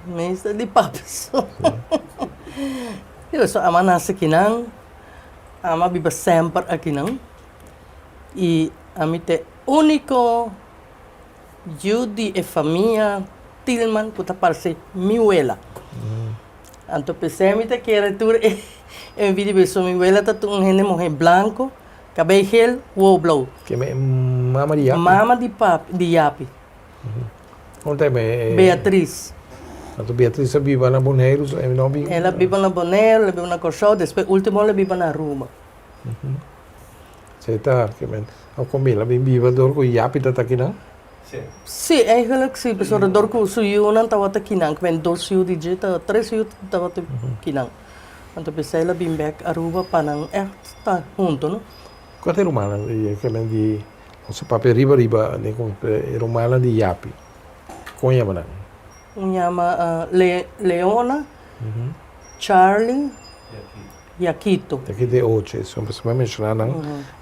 Meestal di papi so. Yo so ama nase akinan, ama biba semper akinan y ami ta e unico yu di e famia Tilman ku ta parse mi wela. Anto p'esei mi ta kere tur e envidia pasobra mi wela ta un hende muhe blanco. Kabei gel, wowo blou. Ke me mama di Yapi? Mama di papi, di Yapi. Kon ta e? Beatriz. Anto Beatriz a biba na Boneiru, e no bin? El a biba na Boneiru, el a biba na Kòrsou, despues ultimo el a biba na Aruba. Esei ta ke men a kombin, el a bin biba dor ku Yapi ta ta kinan? Si, eigenlijk si, pasobra dor ku su yunan tabata kinan, ke men dos yu di dje, tres yu tabata kinan. Anto p'esei el a bin bek Aruba pa nan ègt ta hunto, no? Kua ta e rumannan di e kemen di nos a papia riba riba den kon e rumannan di Yapi? Kon yama nan? Un yama Leona, Charly, Yakito. Yakito e ocho, esun pasobra mi a menshoná nan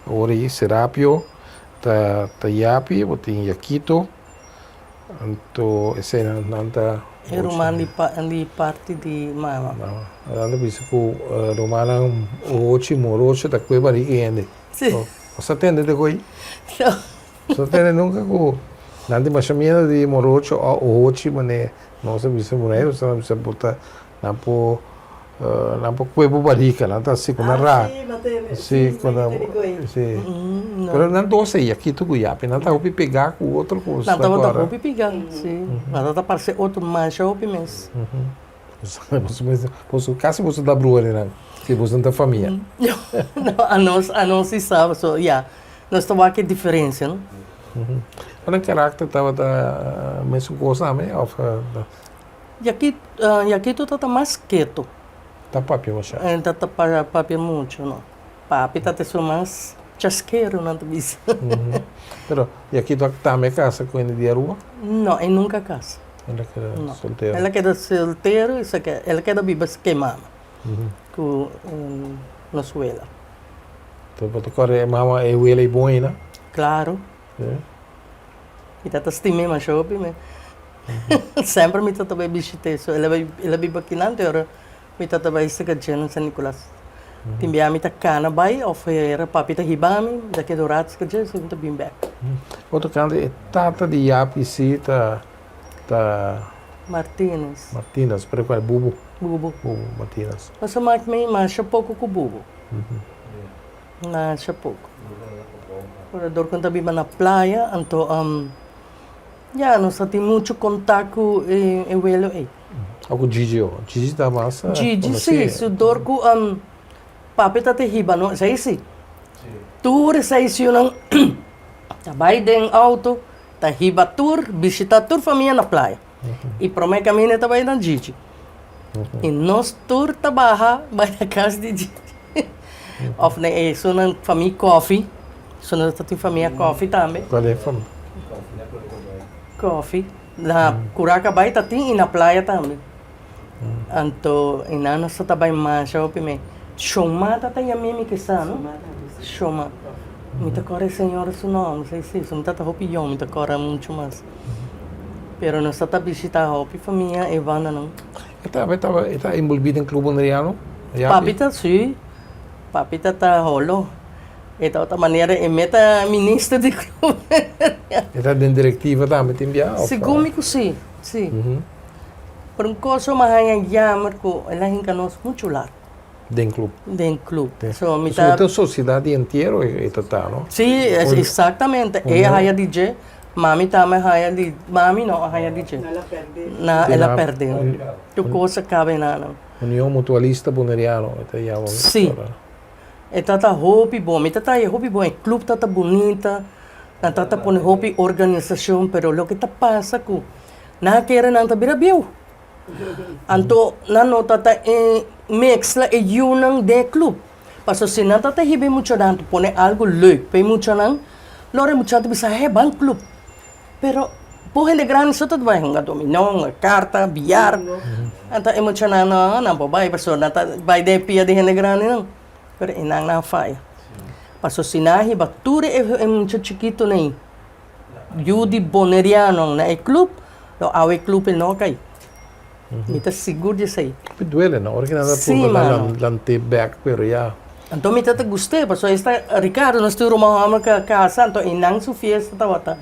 awor ei, Serapio ta Yapi, bo tin Yakito. Anto eseinan nan ta. E ruman di di parti di mama. Mama. Nan ta bisa ku rumannan ochi morocho ta kue barika hende. Si. Bo sa tende de koi? No. Bo sa tende nunka ku nan tin masha miedu di morocho o ochi mane nos a bisa Boneiru nos a bisa bo ta nan por nan por kue bo barika nan ta asi ku nan ra. Ah si, bo tende. Si, ku nan si. Pero nan dos ei aki tur ku yapi nan ta hopi pegá ku otro ku Nan tabata hopi pegá, si. Nan tabata parse otro masha hopi mes. Boso kasi boso ta brua di nan, si boso no ta famia. No, anos anos si sa paso ya nos ta wak e diferensia no. Nan karakter tabata mesun kos tambe òf? Yakito ta ta mas keto. Ta papia masha. E ta ta papia mucho no. Papi ta ta esun mas chaskero nan ta bisa. Pero Yakito a tambe kasa ku hende di Aruba? No, e nunka kasa. El a keda soltero. El a keda soltero i el a keda biba ku e mama, ku nos wela. Enton bo ta kòrda e mama e wela i bon aina? Klaro. Mi tata stim'é masha hopi me. Semper mi tata bai bishit'é, so el a bai el a biba akinan te ora mi tata bai saka dje na San Nicolas. Tin bia mi ta kana bai òf era papi ta hiba mi, mi ta keda un rato saka dje, so mi ta bin bèk. Otro kant e tata di Yapi si ta ta. Martinez. Martinez, pero kual Bubu? Bubu. Bubu Martinez. Pasobra mak mi masha poko ku Bubu. Masha poko. Ora dor ku nan ta biba na playa, anto ya nos ta tin muchu kontak ku e welo ei. O ku Gigi o? Gigi ta mas Gigi si, su dor ku papi ta te hiba no, esei si. Tur esei siunan ta bai den auto, ta hiba tur, bishita tur famia na playa. I prome kaminda e ta bai na Gigi. I nos tur ta baha bai na kas di Gigi. Of na e esunnan famia Koffie, esunnan ta tin famia Koffie tambe. Cual e famia? Koffie. Na Curaca bai ta tin i na playa tambe. Anto i nan nos ta bai masha hopi me. Shoma ta ta yam'é mi kisa no? Shoma. Mi ta kòrda e señora su nòmber, si si, mi ta ta hopi yòn mi ta kòrda muchu mas. Pero nos ta ta bishita hopi famia e bandanan. E ta e ta enbolbí den Club Boneriano? Papi ta sí, papi ta ta holo. E tabata manera e meta minister di Club Boneriano. E ta den directiva tambe tin bia of? Segun mi ku sí, sí. Pero un kos mi a haña jammer ku el a hinka nos muchu lat. Den club. Den club. So mi ta. Ta un sociedad di entiero e ta ta, no? Sí, exactamente. E a haya di dje, mami tambe a haya di, mami no a haya di dje. El a perde. Na, el a perde. Tur cos a caba e nan. Union Mutualista Boneriano e ta yama. Sí. E ta ta hopi bon. Mi ta ta haya hopi bon. E club ta ta bunita. Nan ta ta pone hopi organisacion, pero loke ta pasa cu nan a kere nan ta bira bieu. Anto nan no ta ta e mezcla e yiunan den e club. Pasobra si nan ta ta hiba e muchanan ta pone algo leuk pa e muchanan, lora e muchanan ta bisa he ban club. Pero bo hende grandi so ta bai hunga dominó, hunga carta, billar. Anto e muchanan no, nan por bai pasobra nan ta bai den e pia di hende grandinan. Pero e nan nan a faya. Pasobra si nan a hiba tur e mucha chikitonan ei. yu di Boneriano na e club, lo awe e club e no kai. Mi ta sigur di esei. Hopi duele no, ora ki nan ta purba nan lant'é bek pero ya. Anto mi ta ta gust'é pasobra esta Ricardo nos tur ruman hòmber ku a kasa anto einan su fiesta tabata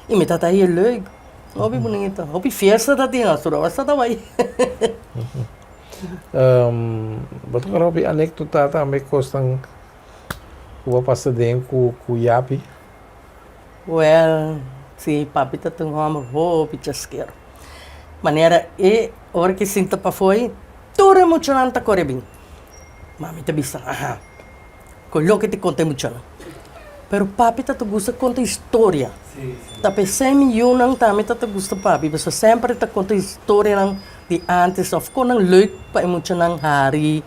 i mi ta ta hei leuk, hopi bunita, hopi fiesta ta tin nos tur ora ta bai. Bo ta kòrda hopi anekdota tambe kosnan ku bo a pasa den ku Yapi? Wèl, si papi ta ta un hòmber hopi chaskero. Manera e ora ki sinta pafó ei, tur e muchanan ta kore bin. Mami ta bisa, Aha, ku loke ta konta e muchanan. Pero papi ta ta gusta konta historia. Ta p'esei mi yunan tambe ta ta gusta papi, pasobra semper e ta konta historianan di ántes òf konan leuk pa e muchanan hari,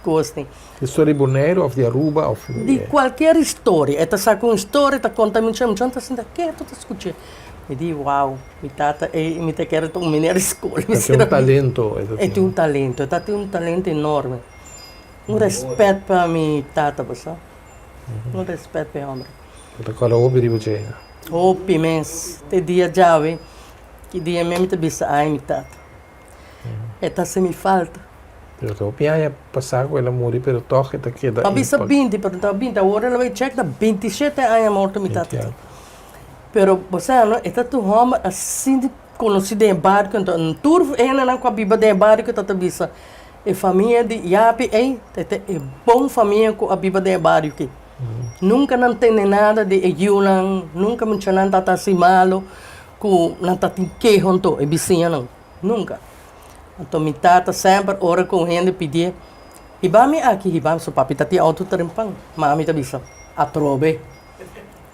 kos. Historia di Boneiru of di Aruba of. Di cualkier historia. E ta saca un historia, ta conta mi mucha, mucha ta sinta keto ta scucha. Mi di wow, mi tata ey mi ta kere ta un meneer di school. E tin un talento. E tin un talento, e ta tin un talento enorme. Un respet pa mi tata bo sa. Un respet pa e homber. Bo ta corda hopi riba dje. Hopi mes. Te dia djawe, ki dia mes mi ta bisa ay mi tata. E ta hasi mi falta. Pero ta hopi aña pasá ku el a muri pero tòg e ta keda A bisa binti pero ta binti awor el a bai chèk ta bintishete aña morto mi tata tin. Pero bo sa no e ta tur hòmber asin di konosí den e bario anto tur hendenan ku a biba den e bario ku ta bisa e famia di Yapi ei ta e bon famia ku a biba den e bario aki. Nunka nan tende nada di e yunan nunka muchanan ta hasi malo ku nan ta tin keho anto e bisiñanan. Nunka. Anto mi tata semper ora ku un hende pidié, Hiba mi aki, hiba mi. Su papi ta tin outo trempan. Mami ta bisa, Atrobe.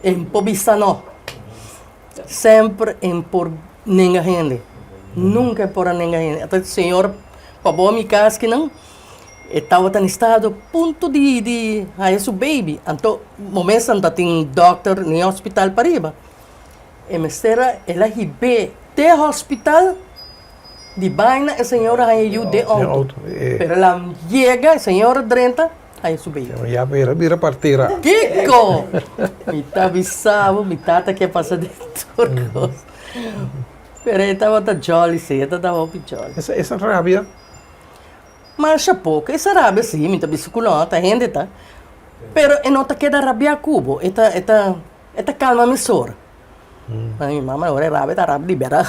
E por bisa no. Semper e por nenga hende. Nunka e por a nenga hende. Ata señor pa bo mi kas kinan, e tabata na estado punto di di haya su baby. Anto momento nan ta tin dòkter ni hospital pariba. E mester a el a hib'é te hospital di baina e señora haña yu den outo. Pero el a yega e señora drenta haña su baby. Ya bira bira partera. Kiko! Mi ta bisa bo mi tata ke pasa den tur kos. Pero e tabata jolly si, e tabata hopi jolly. Esa rabia? Masha poko. Esa rabia si, mi ta bisa ku no, ta hende ta. Pero e no ta keda rabia ku bo, e ta e ta. E ta calma mi sor. Ma mi mama ora e rabia ta rabia di bera.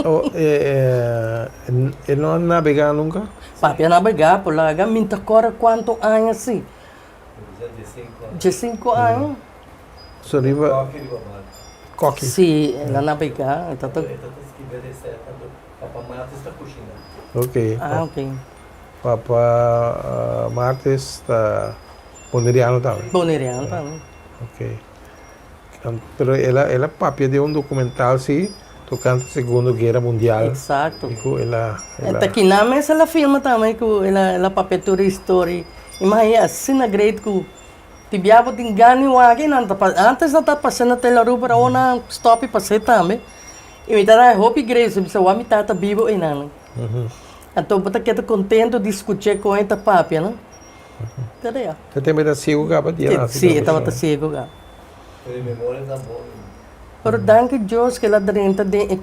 Oh, e no a nabega nunca? Papi a nabega por laga mi ta corda cuanto aña si. Diescinco aña. So riba Koki. Si, el a nabega. E ta ta. Papa Martes ta cushina. Ok. Ah, ok. Papa Martes ta. Boneriano tambe? Boneriano tambe. Ok. Pero el a el a papia den un documental si tocante Segundo Guera Mundial. Exacto. Y cu el a el a. Ta kinan mes el a filma tambe cu el a el a papia tur e historia. Imagina asina great cu tin bia bo tin gana di wak y nan ta antes nan ta pasa na Tele Aruba pero awor nan a stop y pas'e tambe. Y mi ta haña hopi great mi bisa wak mi tata bibo eynan. Anto bo ta keda contento di scuch'e con e ta papia no. E tempo e ta ciego caba dia naci. Si, e tabata ciego caba. Pero e memoria ta bon. Pero danki Dios cu el a drenta den e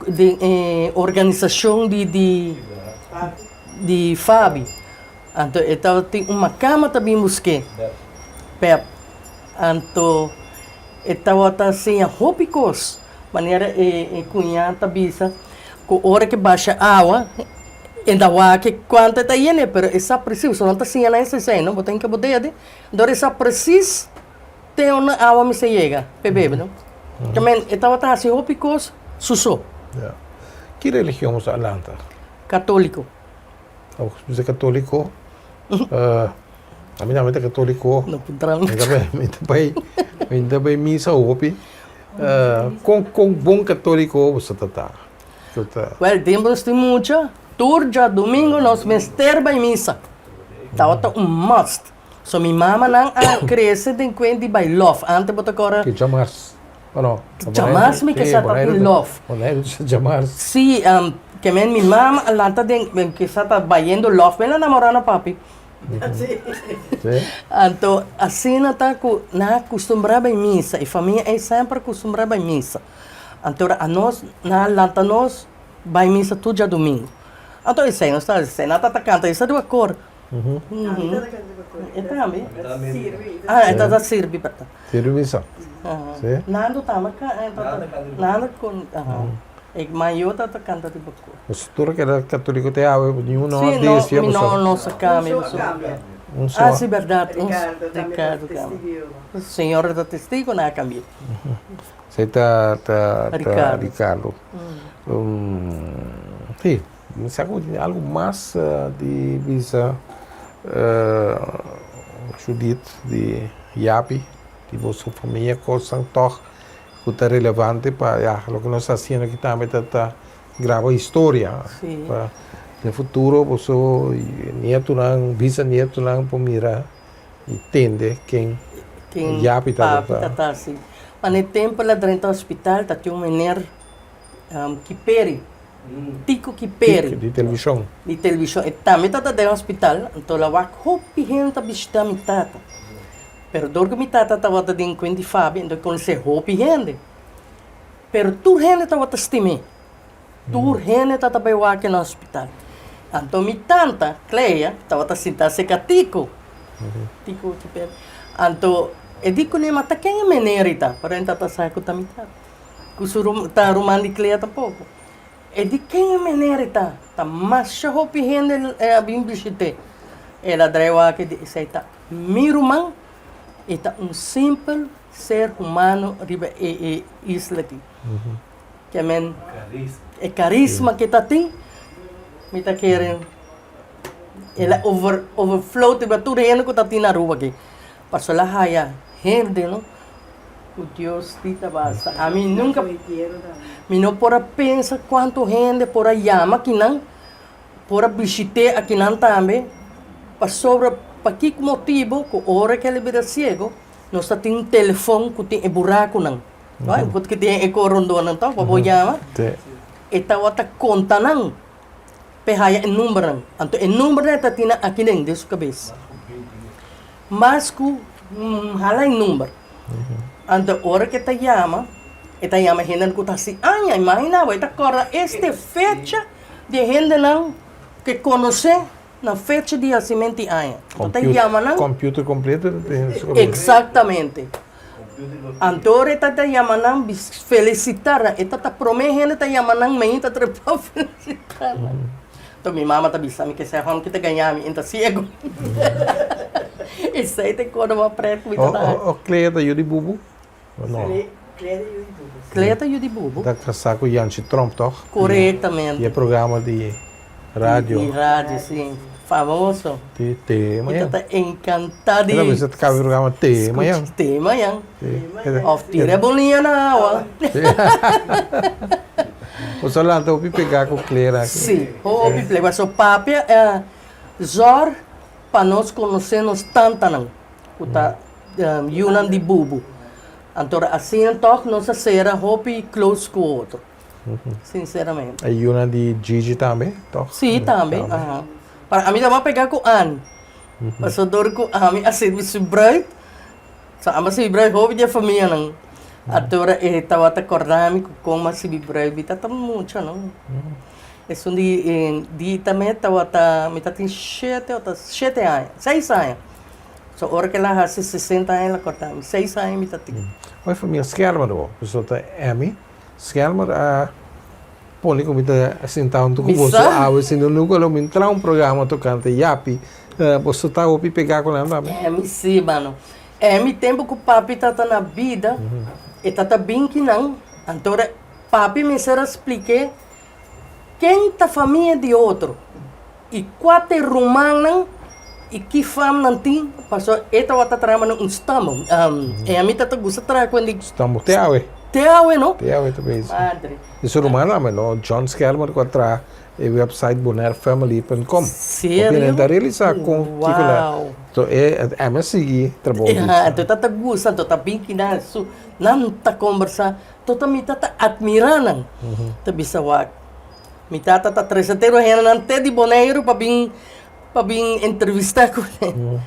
den e organisacion di di di Fabi. Anto e tabatin un macama ta bin busque. Pep. Anto e tabata siña hopi cos. Manera e e cuña ta bisa cu ora ke basha awa e ta wak cuanto e ta yene pero e sa precies pasobra nan ta siña nan esei no bo tin ke bo dede dor e sa precies te unda awa mester yega pa e bebe no tamen e tabata haci hopi cos su so. Ya. Ki religion bo sa lanta? Catolico. Bo bisa catolico ami tambe ta catolico No puntra mi. Mi ta bai mi ta bai misa hopi. Kon kon bon katoliko bo sa ta ta? Wèl, tempu nos tin mucha, tur djadumingu nos mester bai misa. Tabata un must. So mi mamanan a krese den kuent di bai lòf. Ante bo ta kòrda. Ki djamars? O no? Djamars mi ke sa ta tin lòf. Boneiru ta djamars. Si, ke men mi mama a lanta den, ke sa ta bayendo lòf. Mi a namorá na papi. Anto asina ta ku nan a kustumbrá bai misa, e famia ei semper a kustumbrá bai misa. Anto ora anos, nan a lanta nos bai misa tur djadumingu. Anto esei nos ta hasi, esei nan tabata kanta esei riba kor. E tambe. Ah, e tabata sirbi pa ta. Sirbi misa. Si. Nando tambe Nando kon, e mayor tabata kanta riba kor. Nos tur a keda katoliko te awe, niun no a desvia Si, no, mi no, no sa kambia. Un so. Ah, si, bèrdat. Ricardo tambe ta testigo. Señor ta testigo, nan a kambia. Esei ta ta ta Ricardo. Si, mi sa ku tin algu mas di bisa Judith di Yapi, di boso famia, kosnan tòg ku ta relevante pa ya loke nos ta hasiendo aki tambe ta ta graba historia pa den futuro boso nietonan, bisanietonan por mira i tende ken Yapi tabata. Ken papi tabata si. Ma na e tempo el a drenta hospital ta tin un meneer Kiperi, Tico Kiperi. Di televishon. Di televishon. E tambe tabata den hospital, anto el a wak hopi hende ta bishita mi tata. Pero dor ku mi tata tabata den Queen di Fabi, enton e konosé hopi hende. Pero tur hende tabata stim'é. Tur hende tabata bai wak na hospital. Anto mi tanta, Clea, tabata sinta serka Tico. Tico Kiperi. Anto e di kuné, ma ta ken e meneer ei ta? Pero e tabata sa ku ta mi tata. Ku su ta ruman di Clea tampoco. E di ken e meneer ei ta? Ta masha hopi hende a bin bishit'é. El a drai wak e di, esei ta Mi ruman e ta un simpel ser humano riba e e isla aki. Ke men e karisma ke ta tin mi ta kere el a over overflow riba tur hende ku ta tin na Aruba aki. Pasobra el a haya hende no ku Dios di ta basta. Ami nunka mi no por a pensa kuantu hende por a yama akinan. Por a bishit'é akinan tambe, pasobra pa kiko motibu ku ora ku el a bira siego, nos ta tin un telefòn ku tin e burakunan, no? E ku tin e korondónan tòg pa bo yama. E tabata konta nan p'e haya e numbernan. Anto e numbernan e ta tin nan akiden den su kabes. Mas ku hala e number. Anto ora ku e ta yama, e ta yama hendenan ku ta hasi aña. Imagina bo, e ta kòrda este fecha. Di e hendenan ke konosé na fecha di hasimento i aña. Bo ta yama nan. Computer completo ta tin su kabes. Exactamente. Anto ora e ta ta yama nan felisitá nan. E ta ta promé hende ta yama nan mainta trepa felisitá nan. Anto mi mama ta bisa mi kesei hòmber ki ta gaña mi, e ta siego. Esei ta e kos mas pret ku mi ta da. O Clea ta yu di bubu? Clea ta yu di bubu. Ta kasá ku Janchi Tromp tòg? Korektamente. Di e programa di radio. Di radio, si. Famoso. Di te mañan. Mi ta ta enkantá di. Kada bes ta kaba e programa te mañan. Skucha te mañan. Òf tira e bolia na awa. Bo sa lanta hopi pegá ku Clea aki. Si, hopi pegá. Pasobra papia zòrg pa nos konosé nos tantanan. Ku ta yunan di bubu. Anto asina tòg nos a sera hopi close ku otro. Sinceramente. E yunan di Gigi tambe, tòg? Sí, tambe. Aha. Pero ami tabata pega ku Anny. Pasobra dor ku ami a sirbi su bruid, so ami a sirbi bruid hopi di e famianan. Anto ora e tabata kòrda mi ku kon mi a sirbi bruid, mi tabata mucha no. Esun di di tambe tabata, mi tabatin shete o shete aña, seis aña. So ora ku el a hasi sesenta aña el a kòrta mi. Seis aña mi ta tin. Oi famia Schermer bo, pasobra ta Emmy Schermer a pone ku mi ta sinta huntu ku boso awe, si no nunka lo mi traha un programa tokante Yapi. Boso ta hopi pegá ku nan tambe? Emmy si mano. Emmy tempu ku papi tata na bida e tata bin ki nan, anto ora papi mester a splik'é ken ta famia di otro. I kua ta e rumannan i ki fam nan tin? Pasobra e tabata traha manera un stamboom. E ami ta ta gusta traha ku hende. Stamboom te awe. Te awe no. Te awe ta bezig. Madre. E su rumannan ame no, John Schermer ku a traha e website bonairefamily.com. Serio? Hopi hende ta realisa kon kiko la. Wow. So e ami a sigui trabou di. Anto e ta ta gusta, anto ta bin kinan su nan ta kombersa, anto ta mi ta ta admira nan. Ta bisa wak. Mi tata ta trese tero hendenan te di Boneiru pa bin pa bin entrevistá kuné.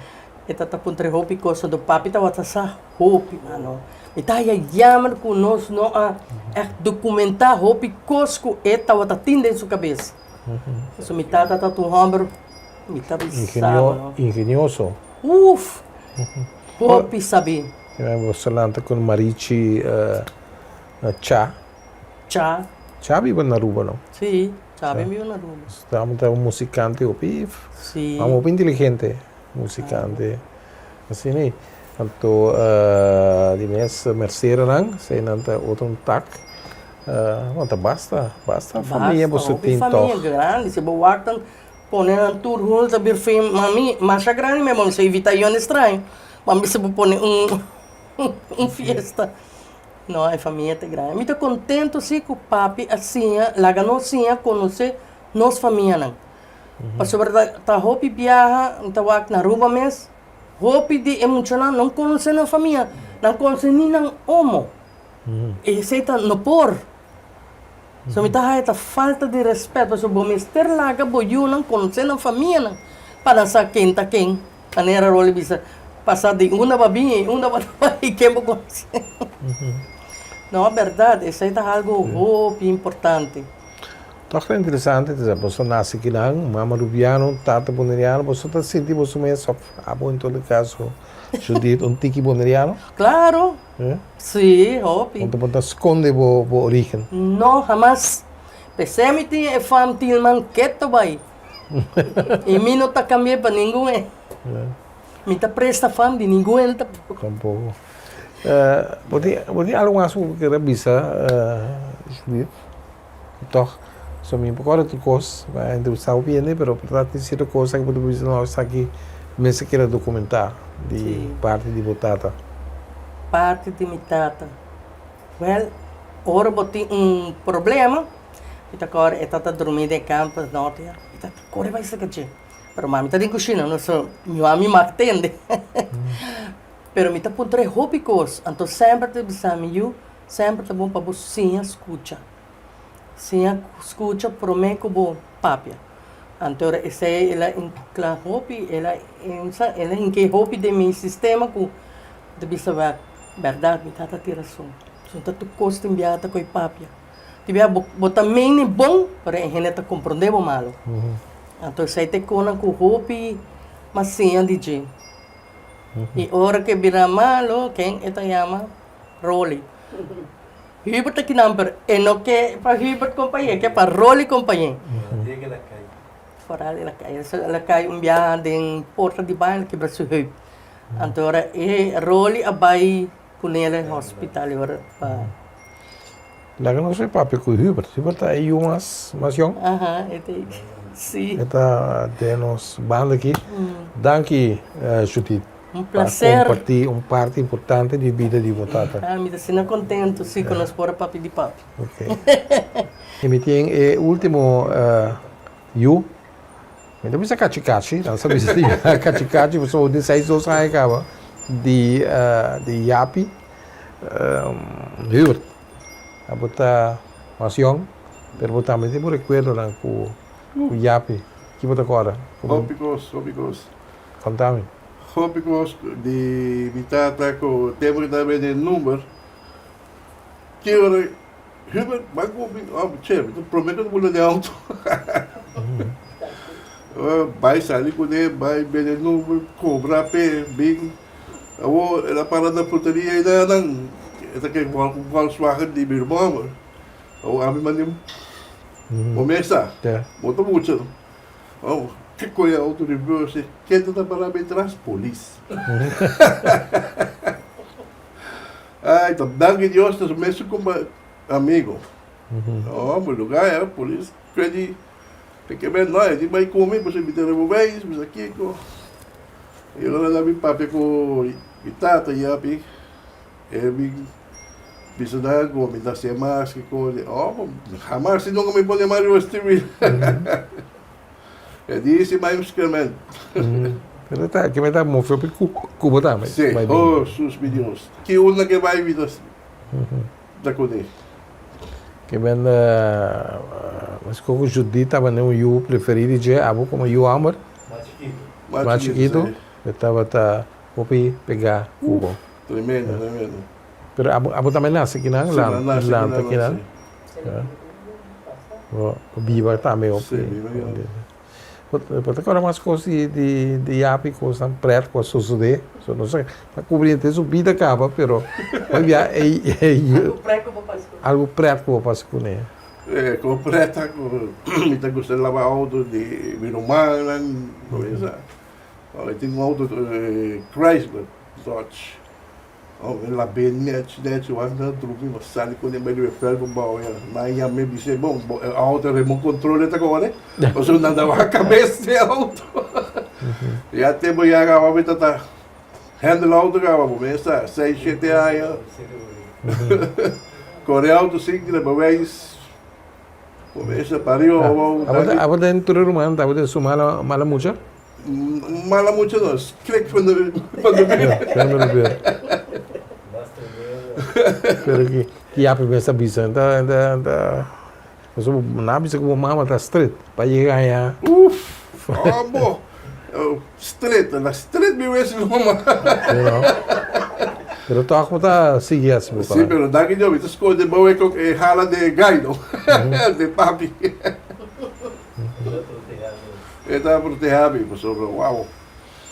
E ta ta puntra hopi kos, anto papi tabata sa hopi mano. Mi ta haya jammer ku nos no a ègt dokumentá hopi kos ku e tabata tin den su kabes. Pasobra mi tata tabata un hòmber, mi ta bisa bo no. Ingenioso. Uf! Hopi sabí. Boso lanta ku Marichi Cha. Cha. Cha biba na Aruba no? Sí, Cha bin biba na Aruba. Cha ta un musikante hopi, Sí. hopi inteligente, musikante asina ei. Anto di mes Merceronan, eseinan ta otro un tak. Bon ta basta, basta famia boso tin Basta, tòg. hopi famia grandi. Si bo wak tan pone nan tur huntu ta bir fin, mami masha grandi mi bo mester evita yon estraño. Mami bisa bo pone un un fiesta. No, e famia ta grandi. Mi ta contento si cu papi a siña, laga nos siña conoce nos famianan. Pasobra ta ta hopi biaha, mi ta wak na Aruba mes, hopi di e muchanan no conoce nan famia, nan conoce ni nan omo. E esey ta no por. So mi ta haya ta falta di respet, pasobra bo mester laga bo yunan conoce nan famianan pa nan sa ken ta ken. Manera Rolly bisa, pasa di unda bo a bin i unda bo ta bai i ken bo konosé. No, bèrdat, esei ta algu hopi importante. Tòg ta interesante ta sa boso nase kinan, mama rubiano, tata boneriano, boso ta sinti boso mes òf abo en todo kaso Judith un tiki boneriano? Klaro, sí, hopi. Bo ta por ta skonde bo bo origen? No, hamas. P'esei mi tin e fam Tilman keto bai. I mi no ta cambi'é pa ningun e. Mi ta presta fam di ningun hende tampoco. Tampoco. Bo tin, bo tin algo mas ku bo kere bisa, Judith? Tòg, so mi por kòrda tur kos, bo a entrevistá hopi hende, pero por ta tin sierto kosa ku bo ta bisa no, esaki mester keda dokumentá di parti di bo tata. Parti di mi tata. Wèl, ora bo tin un problema, Mi ta kore, e ta ta drumi den kamper norte ya, mi ta kore bai saka dje. Pero mami ta den kushina, no so mi mami mak tende. Pero mi ta puntra e hopi kos, anto semper ta bisa mi, yu, semper ta bon pa bo siña skucha. Siña skucha prome ku bo papia. Anto ora esei el a inkla hopi, el a el a hink'é hopi den mi sistema ku mi ta bisa wèl, bèrdat mi tata tin rason. So ta tur kos tin biaha ta ko'i papia. Di bia bo bo ta meni bon, pero e hende ta komprondé bo malu. Anto esei ta e konan ku hopi mas siña di dje. I ora ku e bira malu, ken e ta yama? Rolly. Hubert ta kinan, pero e no ke pa Hubert kompañ'é, e ke pa Rolly kompañ'é. Foral el a kai. El a kai un biaha den porta di baño, el a kibra su heup. Anto ora e Rolly a bai Pone el en hospital y ora pa. Laga nos e papia cu Hubert. Hubert ta e yu mas mas yong. Aha, e ta e. Si. E ta den nos banda aki. Danki Judith. Un placer. Pa comparti un parti importante di bida di bo tata. Ah, mi ta asina contento si cu nos por a papia di papi. Ok. Y mi tin e ultimo yu. Mi ta bisa kachi kachi, nan sa bisa di kachi kachi pasobra bo tin seis dos aña kaba di di yapi Hubert. Abo ta mas yong pero bo tambe tin bo rekuerdonan ku yapi. Ki bo ta kòrda? Hopi kos, hopi kos. Konta mi. Hopi kos di mi tata ku tempu ku ta bende number, ki ora Hubert, bai ku mi, oh, che, mi ta prome ku ta bula den auto. Bai sali kuné, bai bende number, kobra p'e, bin. Awor el a para na fruteria ei nan, e ta ke Volkswagen di mi ruman. Awor ami manda bo mesa, bo ta mucha. Oh, kiko e auto reverse, kende ta para mi tras? Polis. Ay, ta danki Dios ta su mesun como amigo. No, mi lugar era polis credi te ke men no, e di bai cu mi, pasobra mi ta removeis, mi sa kico. Y ora nan mi papia cu mi tata yapi, e mi bisa nan cu mi ta hacia mas kico, oh, hamas si nunca mi pone man riba steering wheel. E di si mai un skrement. Pero ta ke ta move hopi ku ku bo tambe. Si, oh sus mi Dios. Ki unda ke bai mi ta ta kuné. Ke men meskos ku Judith tabata un yu preferí di dje, abo komo yu hòmber. Mas chikitu, e tabata hopi pegá ku bo. Tremendo, tremendo. Pero abo, abo tambe nase kinan, Sí, mi nase lanta kinan, kinan. sí. Bo biba tambe hopi. Sí, biba kinan. Bo ta kòrda mas kos di, di, di Yapi, kosnan prèt ku a sosodé? So no sa, ta kubri henter su bida kaba, pero hopi bia ei, ei. Algu prèt ku bo pasa kuné. Algu prèt ku bo pasa kuné. E ku prèt ku mi ta gusta laba outo di mi rumannan, bo mesa. Mi tin un outo Chrysler Dodge. Oh, mi lab'é nèchi nèchi, wak mi ta drumi, mi a sali kuné bai riba e vèlt pa bou ya. Nan a yam'é bis'é, bon, bo e outo remote control e ta kore, pasobra nan ta wak kabes di e outo. Ya tempu ya kaba mi ta ta handle outo kaba, bo mester seis, shete aña. Kore outo sin rijbewijs, bo mester pariba abou. Abo den tur e ruman tabata su mala mala mucha? Mala mucha no, skrik van de van de buurt. Van de buurt. Pero ki ki yapi mester bisa ta ta ta pasobra nan a bisa ku bo mama ta stret pa yega aña. Uf! Abo! Stret, la stret mi wes mi mama. Pero tòg bo ta sigui hasi bo Sí, palabra. pero danki Dios mi ta skonde bou e kok e hala de gai no, de papi. E ta proteha mi pasobra wow,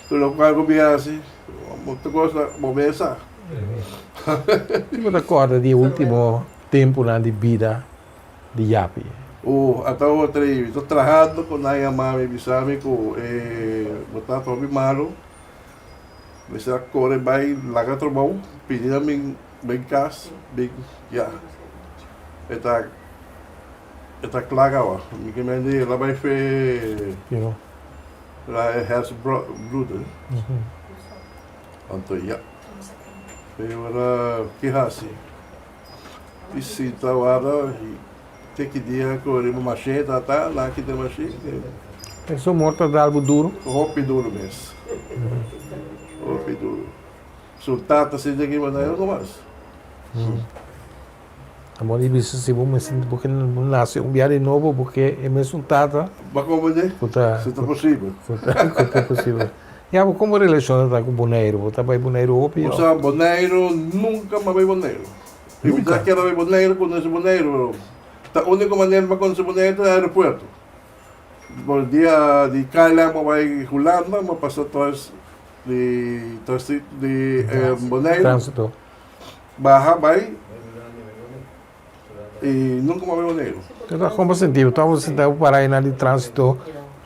tur lokual ku mi hasi, tur kos ta bo mesa. Ki bo ta kòrda di e último tempunan di bida di Yapi? Oh, ata otro ei, mi ta trahando ku nan yama mi bisa mi ku e bo tata hopi malu, mester a kore bai laga trabou, pidi nan bin bin kas, bin ya, e ta. E ta kla kawa. Mi ke men di el a bai fe la e hersenbloeding. Anto ya. Fe ora ki hasi? Ki sinta warda i te ki dia ku riba mashin ta ta nan kita e mashin. Eso morto a dal bo duro? Hopi duro mes. Hopi duro. Su tata sinti aki mas ayo nomas. Amor di bisa si bo mester bo ke nase un bia di nobo bo ke e mesun tata. Bo comprende? Ku ta. Si ta posibel. Ku ta posibel. Ya bo komo relashon ta ku Boneiru? Bo ta bai Boneiru hopi of? Osa Boneiru nunka mi a bai Boneiru. Mi ta kere bai Boneiru konosi Boneiru pero ta uniko manera pa konosi Boneiru ta aeropuerto. Por dia di KLM a bai Hulanda mi a pasa tras di transit di Boneiru. Transito. Baha bai y nunca mas bai Boneiru. Pero ta como sentido? Ta bo sinta bo para einan di transito,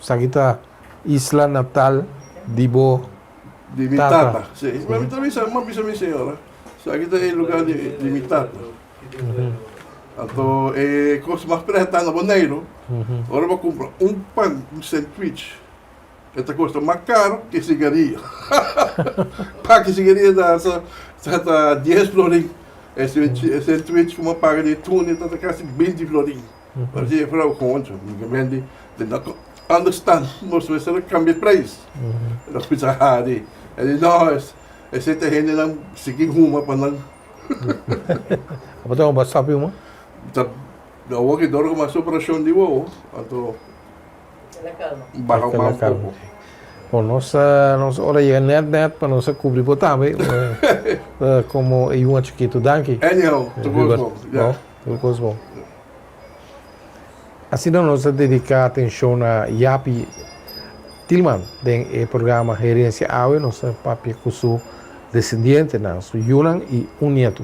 esaki ta isla natal di bo Di mi tata, si. Ma mi ta bisa, mi a bisa mi señora, esaki ta e lugar di mi tata. Anto e cos mas preta ta na Boneiru, ora bo cumpra un pan, un sandwich, E ta kosta mas karo ke sigaria. Paki sigaria ta ta ta dies florin. E sandwich ku bo paga di tuni ta ta kasi binti florin. Parece e frou koncho, mi ke mendi de no understand nos mester a kambia preis. Nos bisa hari. E di no, esei ta hendenan sigui huma pa nan. Abo ta huma stòp huma? Ta awor ki dor ku mas operashon di wowo, anto. Baha un poco. Bon, nos nos ora yega net net pa nos a cubri bo tambe como e yunga chikito. Danki. Anyhow, tur cos bon. Ja. Tur cos bon. Asina nos a dedica atencion na Yapi Tilman den e programa Herencia Awe. Nos a papia cu su descendientenan, su yunan y un nieto.